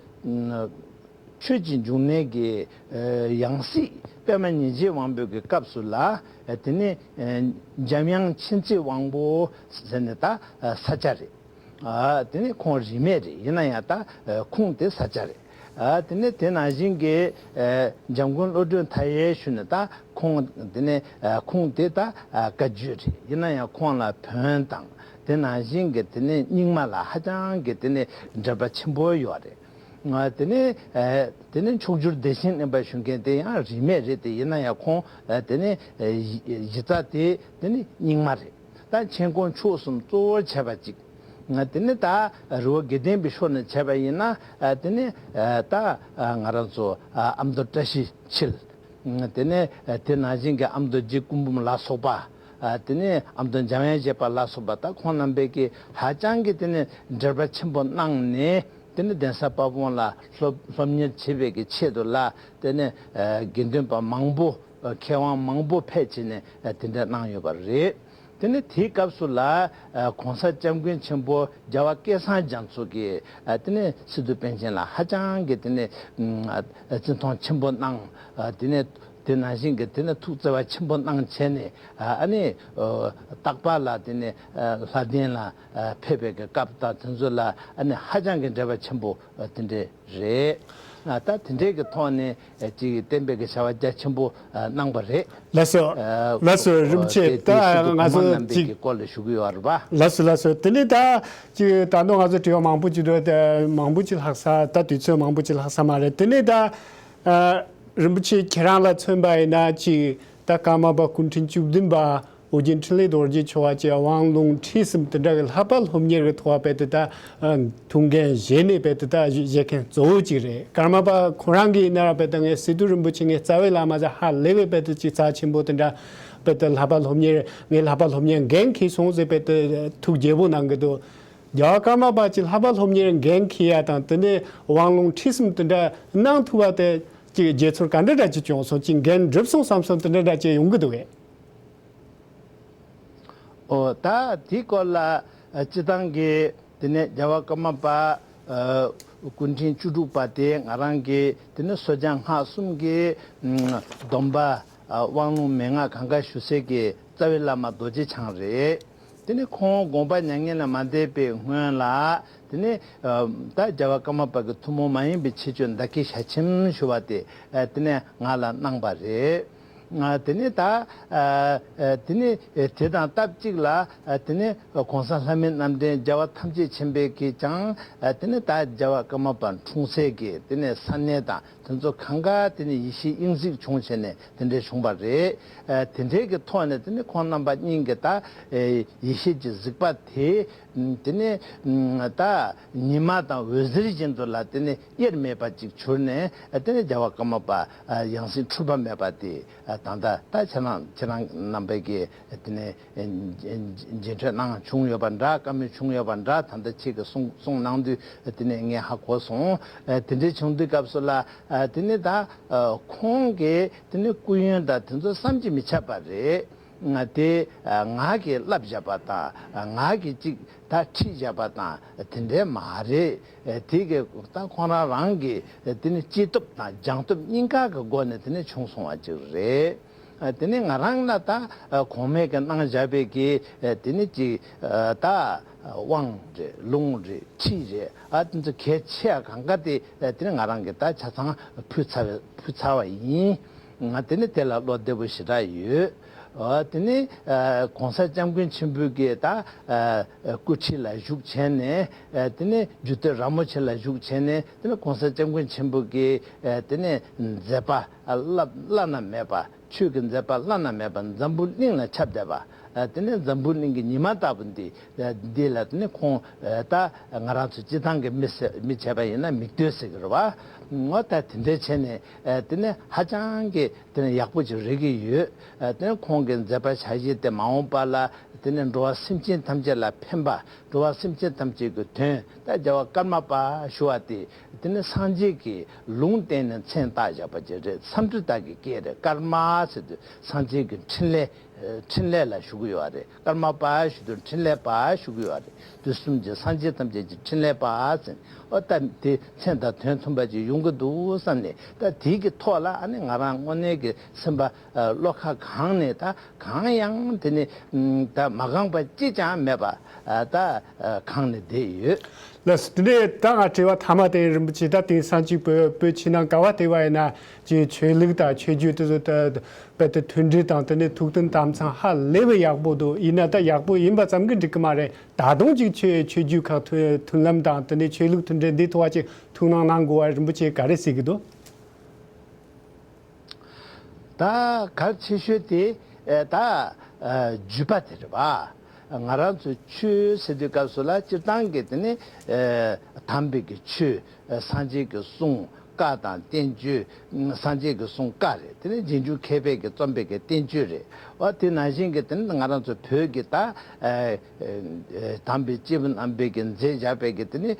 ཆོས་ཀྱི་འབྱུང་གནས་ཀྱི་ཨ་ཡང་སྲིད་པདྨ་ཉི་བརྒྱའི་དབང་པོའི་གི་སྐབས་སུ་ལ་ཨ་དེ་ནས་ཨ་འཇམ་དབྱངས་མཁྱེན་བརྩེའི་དབང་པོ་ཟེར་ནས་ད་ཨ་ས་སྐྱ་རེད། ཨ་དེ་ནས་ཁོང་རིས་མེད་རེད། ཡིན་ན་ཡང་ད་ཨ་ཁུངས་དེ་ས་སྐྱ་རེད། ཨ་དེ་ནས་དེ་ནང་བཞིན་གྱི་ཨ་འཇམ་མགོན་བློ་གྲོས་མཐའ་ཡས་ཞུས་ནས་ད་ཁོང་དེ་ནས་ཨ་ཁུངས་དེ་ད་ཨ་བཀའ་བརྒྱུད་རེད། ཡིན་ན་ཡང་ཁོང་ལ་བོན་དང་དེ་ནང་བཞིན་གྱི་དེ་ནས་རྙིང་མ་ལ་ཧ་ཅང་གི་དེ་ནས་འབྲེལ་བ་ཆེན་པོ་ཡོད་རེད། ཨ་དེ་ནས་ཨ་དེ་ནས་མཆོག་གྱུར་བདེ་ཆེན་གླིང་པ་ཞུ་མཁན་དེ་ཡང་རིས་མེད་རེད་དེ། ཡིན་ན་ཡང་ཁོང་ཨ་དེ་ནས་ཨ་གཞི་གཞི་རྩ་དེ་དེ་ནས་རྙིང་མ་རེད། ད་མཁྱེན་ཀོང་མཆོག་གསུམ་གཙོ་བོར་བྱས་པ་གཅིག་དེ་ནས་ད་རི་བོ་དགེ་ལྡན་པའི་ཕྱོགས་ནས་བྱས་པ་ཡིན་ན་དེ་ནས་ད་ང་རང་ཚོ་ཨ་མདོ་བཀྲ་ཤིས་འཁྱིལ། དེ་ནས་དེ་ནང་བཞིན་གྱི་ཨ་མདོ་རྗེ་སྐུ་འབུམ་ལ་སོགས་པ། དེ་ནས་ཨ་མདོ་འཇམ་དབྱངས་བཞད་པ་ལ་སོགས་པ། ད་ཁོང་རྣམ་པས་ཀྱི་ཧ་ཅང་གི་དེ་ནས་འབྲེལ་བ་ཆེན་པོ་གནང་ནས་དེ་ནས་གདན་ས་དཔལ་སྤུངས་ལ་སློབ་སློབ་གཉེར་བྱེད་པའི་གི་ཆེད་དུ་ལ་དེ་ནས་དགེ་འདུན་པ་མང་པོ། མཁས་དབང་མང་པོ་ཕེབས་བྱས་ནས་དེ་འདྲ་གནང་ཡོད་པ་རེད། དེ་ནས་དེའི་སྐབས་སུ་ལ་ཨ་གོང་ས་སྐྱབས་མགོན་ཆེན་པོ་རྒྱལ་བ་སྐལ་བཟང་རྒྱ་མཚོ་གིས་ཨ་དེ་ནས་སི་ཏུ་པཎ་ཆེན་ལ་ཧ་ཅང་གི་དེ་ནས་ཨ་བརྩི་མཐོང་ཆེན་པོ་གནང་། ཨ་དེ་ནས་དེ་ནང་བཞིན་གྱི་དེ་ནས་ཐུགས་བརྩེ་བ་ཆེན་པོ་གནང་བྱས་ནས་ཨ་ནི་ཨ་རྟག་པར་ལ་དེ་ནས་ཨ་ལྷ་ལྡན་ལ་ཨ་ཕེབས་པའི་གི་སྐབས་དང་དེ་ཚོ་ལ་ཨ་ནི་ཧ་ཅང་གི་འབྲེལ་བ་ཆེན་པོ་ཨ་དེ་འདྲས་རེད། ཨ་ད་དེ་འདྲས་ཀྱི་ཐོག་ནས་ཨ་ཅིག་བསྟན་པའི་གི་བྱ་བ་རྒྱ་ཆེན་པོ་ཨ་གནང་བ་རེད། ལགས་སོ། ཨ་ལགས་སོ། རིན་པོ་ཆེ། དེ་ད་དེ་ཞུ་དུས་ང་གོང་མ་ཚོ་རྣམ་པའི་ཅིག་གི་སྐོར་ལ་ཞུ་གི་ཡོད་རེད་པ། ལགས་སོ། ལགས་སོ། དེ་ནས་ད་ཅིག་ད་དུང་ང་ཚོ་དྲི་བ་མང་པོ་ཅིག་འདུག་དེ་མང་པོ་ཅིག་ལྷག་ས། ད་དུས་ཚོད་མང་པོ་ཅིག་ལྷག་ས་མ་རེད། དེ་ནས་ད་ཨ་རིན་པོ་ཆེ་ཁྱེད་རང་ལ་མཚོན་པ་ཡིན་ན་ཅིག་ད་ཀརྨ་པ་སྐུ་ཕྲེང་བཅུ་བདུན་པ་ཨོ་རྒྱན་འཕྲིན་ལས་རྡོ་རྗེ་མཆོག་བཅས་དབང་ལུང་ཁྲིད་གསུམ་དེ་འདྲ་གི་བསླབ་པ་སློབ་གཉེར་གྱི་ཐོག་རྦད་དེ་ད་ཨ་ཐུགས་འགན་བཞེས་ནས་རྦད་དེ་ད་བཞེས་མཁན་གཙོ་བོ་གཅིག་རེད། ཀརྨ་པ་ཁོ་རང་གིས་ཡིན་ན་ར་རྦད་དེ་ངའི་སི་ཏུ་རིན་པོ་ཆེ་ངའི་རྩ་བའི་བླ་མ་ཟེར་ཧ་ལས་པའི་རྦད་དེ་ཅིག་རྩ་ཆེན་པོ་དེ་འདྲ་རྦད་དེ་བསླབ་པ་སློབ་གཉེར་ངའི་བསླབ་པ་སློབ་གཉེར་འགན་འཁྱེར་སོང་ཟེར་རྦད་དེ་ཐུགས་དགྱེས་པོ་གནང་གི་འདུག་རྒྱལ་བ་ཀརྨ་པ་ཅིག་བསླབ་པ་སློབ་གཉེར་འགན་འཁྱེར་ཡ་དང་དེ་ནས་དབང་ལུང་ཁྲིད་གསུམ་དེ་འདྲ་གནང་ཐུབ་པ་དེ་ཅིག་དགྱེས་ཚོར་ག་འདྲ་འདྲ་ཅིག་བྱུང་སོང་། ཅིག་འགན་འགྲུབ་སོང་བསམ་སོང་དེ་འདྲ་འདྲ་ཅིག་ཡོང་གི་འདུག་གས། ཨོ་ད་དེའི་སྐོར་ལ་ཨ་སྤྱི་བཏང་གི་དེ་ནས་རྒྱལ་བ་ཀརྨ་པ་ཨ་སྐུ་ཕྲེང་བཅུ་དྲུག་པ་དེ་ང་རང་གི་དེ་ནས་སོ་བྱང་སྔགས་གསུམ་གྱི་ཨམ་སྡོམ་པ་ཨ་དབང་ལུང་མན་ངག་གང་ག་ཞུ་སའི་གི་རྩ་བའི་བླ་མ་རྡོ་རྗེ་འཆང་རེད། དེ་ནས་ཁོང་དགོངས་པ་མྱ་ངན་ལས་མ་འདས་པའི་སྔོན་ལ་དེ་ནས་ཨ་ད་རྒྱལ་བ་ཀརྨ་པ་གི་ཐུན་མོང་མ་ཡིན་པའི་ཁྱད་ཆོས་མདའ་སྐད་ཞལ་ཆེམས་ཞུ་བ་དེ་ཨ་དེ་ནས་ང་ལ་གནང་པ་རེད། ཨ་དེ་ནས་ད་ཨ་ཨ་དེ་ནས་དེ་དང་སྟབས་གཅིག་ལ་ཨ་དེ་ནས་གོང་ས་ལྷ་མིའི་རྣམ་འདྲེན་རྒྱལ་བ་ཐམས་ཅད་མཁྱེན་པའི་གིས་ཀྱང་ཨ་དེ་ནས་ད་རྒྱལ་བ་ཀརྨ་པ་འཁྲུངས་སའི་གི་དེ་ནས་ས་གནས་དང་དེ་ཚོ་གང་ག་དེ་ནས་ཡེ་ཤེས་དབྱིངས་གཟིགས་བྱུང་བྱས་ནས་དེ་འདྲས་བྱུང་བ་རེད། ཨ་དེ་འདྲའི་གི་ཐོག་ནས་དེ་ནས་ཁོང་རྣམ་པ་གཉིས་ཀྱི་ད་ཨེ་ཡེ་ཤེས་ཀྱི་གཟིགས་པ་དེ་དེ་ནས་ད་ཉི་མ་དང་འོད་ཟེར་བཞིན་དུ་ལ་དེ་ནས་དབྱེར་མེད་པ་ཅིག་གྱུར་ནས་དེ་ནས་རྒྱལ་བ་ཀརྨ་པ་ཡང་སྲིད་འཁྲུལ་པ་མེད་པ་དེ་ད་ལྟ་ད་ཁྱེད་རང་ཁྱེད་རང་རྣམ་པས་ཀྱི་དེ་ནས་མཇལ་འཕྲད་གནང་བྱུང་ཡོད་པ་འདྲ། བཀའ་མོལ་བྱུང་ཡོད་པ་འདྲ། ད་ལྟ་ཁྱེད་ཀྱིས་གསུང་གསུང་གནང་དུས་དེ་ནས་ངས་ཧ་གོ་སོང་། དེ་འདྲའི་བྱུང་དུས་སྐབས་སུ་ལ་དེ་ནས་ད་ཁོང་གི་དེ་ནས་སྐུ་ཡོན་དང་དེ་ཚོ་བསམ་གྱིས་མི་ཁྱབ་པ་རེད། ང་དེ་ང་གིས་བསླབ་བཞག་པ་དང་ང་གིས་ཅིག་ད་ཁྲིད་བཞག་པ་དང་དེ་འདྲའི་མ་རེད། དེ་གི་ད་ཁོང་རང་རང་གི་དེ་ནི་སྐྱེས་སྟོབས་དང་སྦྱངས་སྟོབས་གཉིས་ཀ་གི་སྒོ་ནས་དེ་ནི་བྱུང་སོང་བ་ཅིག་རེད། དེ་ནི་ང་རང་ལ་ད་གོང་མས་ཀྱི་གནང་བཞག་པའི་གི་དེ་ནི་ཅིག་ད་དབང་རེད། ལུང་རེད། ཁྲིད་རེད། ཨ་དེ་ཚོ་གལ་ཆེ་བ་གང་ག་དེ་དེ་ནི་ང་རང་གིས་ད་ཆ་ཚང་ཕུལ་ཚར་བའི་ཕུལ་ཚར་བ་ཡིན། ང་དེ་ནི་དེ་ལ་བློ་བདེ་པོ་ཞེ་དྲག་ཡོད། ཨ་དེ་ནི་ཨ་གོང་ས་སྐྱབས་མགོན་ཆེན་པོའི་གི་ད་ཨ་སྐུ་ཁྲི་ལ་བཞུགས་བྱས་ནས་ཨ་དེ་ནི་རྒྱུད་སྟོད་ར་མོ་ཆེ་ལ་བཞུགས་བྱས་ནས་དེ་ནི་གོང་ས་སྐྱབས་མགོན་ཆེན་པོ་གི་ཨ་དེ་ནི་མཛད་པ་ཨ་བླ་བླ་ན་མེད་པ། ཆོས་ཀྱི་མཛད་པ་བླ་ན་མེད་པ་འཛམ་བུ་གླིང་ལ་ཁྱབ་བསྡད་པ། ཨ་དེ་ནས་འཛམ་བུ་གླིང་གི་ཉི་མ་ལྟ་བུ་འདི་འདི་ལ་དེ་ནས་ཁོང་ད་ང་རང་ཚོ་སྤྱི་བཏང་གི་མི་ཟེར་མི་བྱས་པ་ཡིན་ན་མིག་ལྟོས་ཟེར་གི་རེད་བ། ངོ་ད་དེ་འདྲ་བྱས་ནས་དེ་ནས་ཧ་ཅང་གི་དེ་ནས་ཡག་པོ་ཅིག་རེག་གི་ཡོད། དེ་ནས་ཁོང་གི་མཛད་པ་ཆ་བཞི་དེ་མ་འོངས་པ་ལ་དེ་ནས་འགྲོ་བ་སེམས་ཅན་ཐམས་ཅད་ལ་ཕན་པ། འགྲོ་བ་སེམས་ཅན་ཐམས་ཅད་ཀྱི་དོན་ད་རྒྱལ་བ་ཀརྨ་པ་ཞུ་བ་དེ། དེ་ནི་སངས་རྒྱས་ཀྱི་ལུང་བསྟན་ནས་མཚན་བཏགས་བཞག་པ་ཅིག་རེད། འཚམས་འདྲི་དག་གི་སྐད་རེད། ཀརྨ་ཟེར་དུས་སངས་རྒྱས་ཀྱི་འཕྲིན་ལས། ཨ་འཕྲིན་ལས་ལ་ཞུ་གི་ཡོད་རེད། ཀརྨ་པ་ཞུ་དུས་འཕྲིན་ལས་པ་ཞུ་གི་ཡོད་རེད། དུས་གསུམ་གྱི་སངས་རྒྱས་ཐམས་ཅད་ཀྱི་འཕྲིན་ལས་པ་ཟེར། ཨོ་ད་དེ་མཚན་དང་དོན་མཐུན་པ་ཅིག་ཡོང་གི་འདུག་བསམ་ནས་ད་དེའི་གི་ཐོག་ལ་ཨ་ནི་ང་རང་དངོས་གནས་ཀྱི་སེམས་པ་ཨ་བློ་ཁ་གང་ནས་ད་གང་ཡང་དེ་ནི་ཨམ་ད་མ་གང་པ་གཅིག་ཀྱང་མེད་པ་ཨ་ད་ཨ་གང་ནས་བསྡད་ཡོད། ལགས་སོ། དེ་ནས་ད་ང་དྲི་བ་མཐའ་མ་དེ་རིན་པོ་ཆེ་ད་དེང་སང་ཅིག་བོད་བོད་ཕྱི་ནང་ག་བ་དེ་བ་ཡིན་ན་ཅིག་ཆོས་ལུགས་དང་ཆོས་བརྒྱུད་དེ་ཚོ་ད་རྦད་དེ་མཐུན་སྒྲིལ་དང་དེ་ནས་ཐུགས་མཐུན་དམ་གཙང་ཧ་ལས་པའི་ཡག་པོ་འདུག་ཡིན་ན་ད་ཡག་པོ་ཡིན་པ་ཙམ་གྱིས་འགྲིག་གི་མ་རེད། ད་དུང་ཅིག་ཆོས་ཆོས་བརྒྱུད་ཁག་མཐུན་མཐུན་ལམ་དང་དེ་ནས་ཆོས་ལུགས་མཐུན་སྒྲིལ་འདི་ཐོག་ཅིག་ཐུགས་སྣང་གནང་དགོས་པ་རིན་པོ་ཆེ་ག་རེ་གཟིགས་ཀྱི་འདུག་ད་གལ་ཆེ་ཤོས་དེ་ཨེ་ད་ཨ་བརྒྱུད་པ་དེ་རེད་བ། ང་རང་ཚོ་ཆོས་ཟེར་དུས་སྐབས་སུ་ལ་སྤྱིར་བཏང་གི་དེ་ནི་ཨེ་དམ་པའི་གི་ཆོས། ཨེ་སངས་རྒྱས་ཀྱི་གསུང་ བཀའ་དང་བསྟན་བཅོས། སངས་རྒྱས་ཀྱི་གསུང་བཀའ་རེད། དེ་ནས་རྗེས་འཇུག་མཁས་པས་ཀྱིས་རྩོམ་པའི་གི་བསྟན་བཅོས་རེད། འོ་དེ་ནང་བཞིན་གྱི་དེ་ནི་ང་རང་ཚོ་བོད་ཀྱི་ད་ཨ་ཨ་དམ་པའི་སྐྱེས་བུ་རྣམ་པས་ཀྱིས་མཛད་བཞག་པའི་གི་དེ་ནི་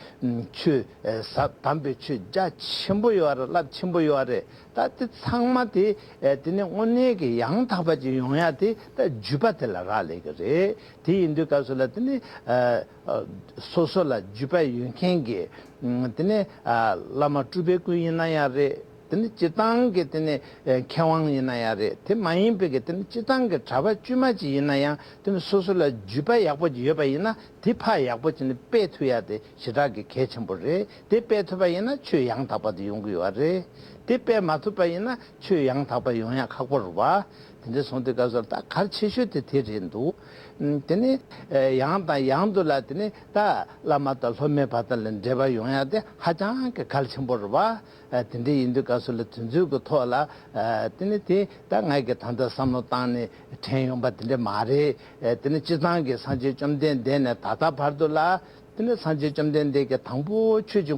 ཆོས་ཨ་ཟབ་དམ་པའི་ཆོས་རྒྱ་ཆེན་པོ་ཡོད་རེད། རླབས་ཆེན་པོ་ཡོད་རེད། ད་དེ་ཚང་མ་དེ་ཨ་དེ་ནི་དངོས་གནས་ཀྱི་ཡང་དག་པ་ཅིག་ཡོང་ཡ་དེ་ད་བརྒྱུད་པ་དེ་ལ་རག་ལས་ཀྱི་རེད། དེ་ཡིན་དུས་སྐབས་སུ་ལ་དེ་ནི་ཨ་ཨ་སོ་སོ་ལ་བརྒྱུད་པ་ཡོད་མཁན་གྱི་ཨ་དེ་ནི་ཨ་བླ་མ་སྤྲུལ་པའི་སྐུ་ཡིན་ན་ཡང་རེད། དེ་ནི་སྤྱིར་བཏང་གི་དེ་ནི་ཨ་མཁས་དབང་ཡིན་ན་ཡང་རེད། དེ་མ་ཡིན་པའི་གི་དེ་ནི་སྤྱིར་བཏང་གི་གྲྭ་པ་དཀྱུས་མ་ཅིག་ཡིན་ན་ཡང་དེ་ནི་སོ་སོ་ལ་བརྒྱུད་པ་ཡག་པོ་ཅིག་ཡོད་པ་ཡིན་ན་དེ་ཕར་ཡག་པོ་ཅིག་ནི་སྤེལ་ཐུབ་ཡ་དེ་ཞེ་དྲག་གི་གལ་ཆེན་པོ་རེད། དེ་སྤེལ་ཐུབ་པ་ཡིན་ན་ཆོས་ཡང་དག་པ་དེ་ཡོང་གི་ཡོད་རེད། དེ་སྤེལ་མ་ཐུབ་པ་ཡིན་ན་ཆོས་ཡང་དག་པ་ཡོང་ཡ་ཁག་པོ་རེད་བ། དེ་འདྲ་སོང་དུས་སྐབས་སུ་ད་གལ་ཆེ་ཤོས་དེ་དེ་རེད་འདུག་ཨ་དེ་ནི་ཨ་ཡང་དང་ཡང་དུ་ལ་དེ་ནི་ད་བླ་མ་དང་སློབ་མའི་བར་དུ་ལ་འབྲེལ་བ་ཡོང་ཡ་དེ་ཧ་ཅང་གི་གལ་ཆེན་པོ་རེད་བ། ཨ་དེ་འདྲ་ཡིན་དུས་སྐབས་སུ་ལ་དེ་ཚོའི་གི་ཐོག་ལ་ཨ་དེ་ནི་དེ་ད་ངས་གི་ད་ལྟ་བསམ་བློ་བཏང་ནས་དྲན་ཡོང་པ་དེ་འདྲ་མ་རེད། ཨ་དེ་ནི་སྤྱིར་བཏང་གི་སངས་རྒྱས་བཅོམ་ལྡན་འདས་ནས་ད་ལྟ་བར་དུ་ལ་དེ་ནི་སངས་རྒྱས་བཅོམ་ལྡན་འདས་ཀྱིས་དང་པོ་ཆོས་ཀྱི་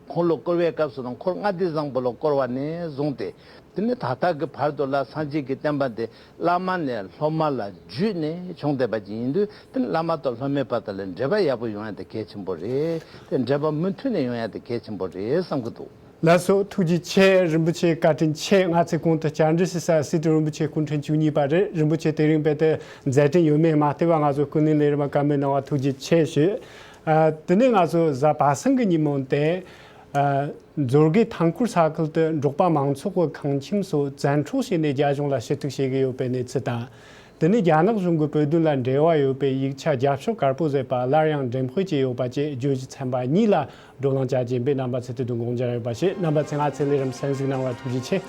འཁོར་ལོ་བསྐོར་བའི་སྐབས་སུ་དང་འཁོར་ལྔ་སྡེ་བཟང་པོ་ལ་བསྐོར་བ་ནས་བཟུང་སྟེ་དེ་ནི་ད་ལྟ་གི་བར་དུ་ལ་སངས་རྒྱས་ཀྱི་བསྟན་པ་འདི་བླ་མ་ནས་སློབ་མ་ལ་བརྒྱུད་ནས་བྱུང་བསྡད་པ་ཅིག་ཡིན་དུས་དེ་ནི་བླ་མ་དང་སློབ་མའི་བར་དུ་ལ་འབྲེལ་བ་ཡག་པོ་ཡོང་ཡ་དེ་གལ་ཆེན་པོ་རེད། དེ་འབྲེལ་བ་མུ་མཐུད་ནས་ཡོང་ཡ་དེ་གལ་ཆེན་པོ་རེད་བསམ་གྱི་འདུག་ལགས་སོ། ཐུགས་རྗེ་ཆེ། རིན་པོ་ཆེ་བཀའ་དྲིན་ཆེ། ང་ཚོས་གོང་དུ་བཅར་འདྲི་ཞུས་ས་སི་ཏུ་རིན་པོ་ཆེ་སྐུ་ཕྲེང་བཅུ་གཉིས་པ་རེད། རིན་པོ་ཆེ་དེ་རིང་རྦད་དེ་མཛད་འཕྲིན་ཡོད་མེད་མ་བལྟས་པ་ང་ཚོ་སྐུ་ངལ་གནང་བ་ཐུགས་རྗེ་ཆེ་ཞུ། ཨ། དེ་ནས་ང་ཚོ་གཟའ་པ་སངས་ཀྱི་ཉིན་མོ་དེ། ཨ། མཛོད་དགེ་ཐང་སྐོར་ས་ཁུལ་དུ་འབྲོག་པ་མང་ཚོགས་ཀྱི་ཁང་ཁྱིམ་སོགས་བཙན་འཕྲོག་བྱས་ནས་རྒྱ་གཞུང་ལ་ཞུ་གཏུག་བྱེད་ཀྱི་ཡོད་པའི་གནས་ཚུལ་དང་། དེ་ནས་རྒྱ་ནག་གཞུང་གིས་བོད་དོན་ལ་འབྲེལ་བ་ཡོད་པའི་ཡིག་ཆ་རྒྱབ་ཕྱོགས་དཀར་པོ་བཟོས་པ་སླར་ཡང་འགྲེམས་སྤེལ་བྱས་ཡོད་པ་བཅས་བརྗོད་གཞི་ཚན་པ་གཉིས་ལ་བགྲོ་གླེང་བྱ་རྒྱུ་ཡིན་པས་རྣམ་པ་ཚོས་དེ་དོན་དགོངས་འཇགས་ཡོད་པ་བྱེད། རྣམ་པ་ཚོས་ང་ཚོའི་ལས་རིམ་གསན་གཟིགས་གནང་བར་ཐུགས་རྗེ་ཆེ།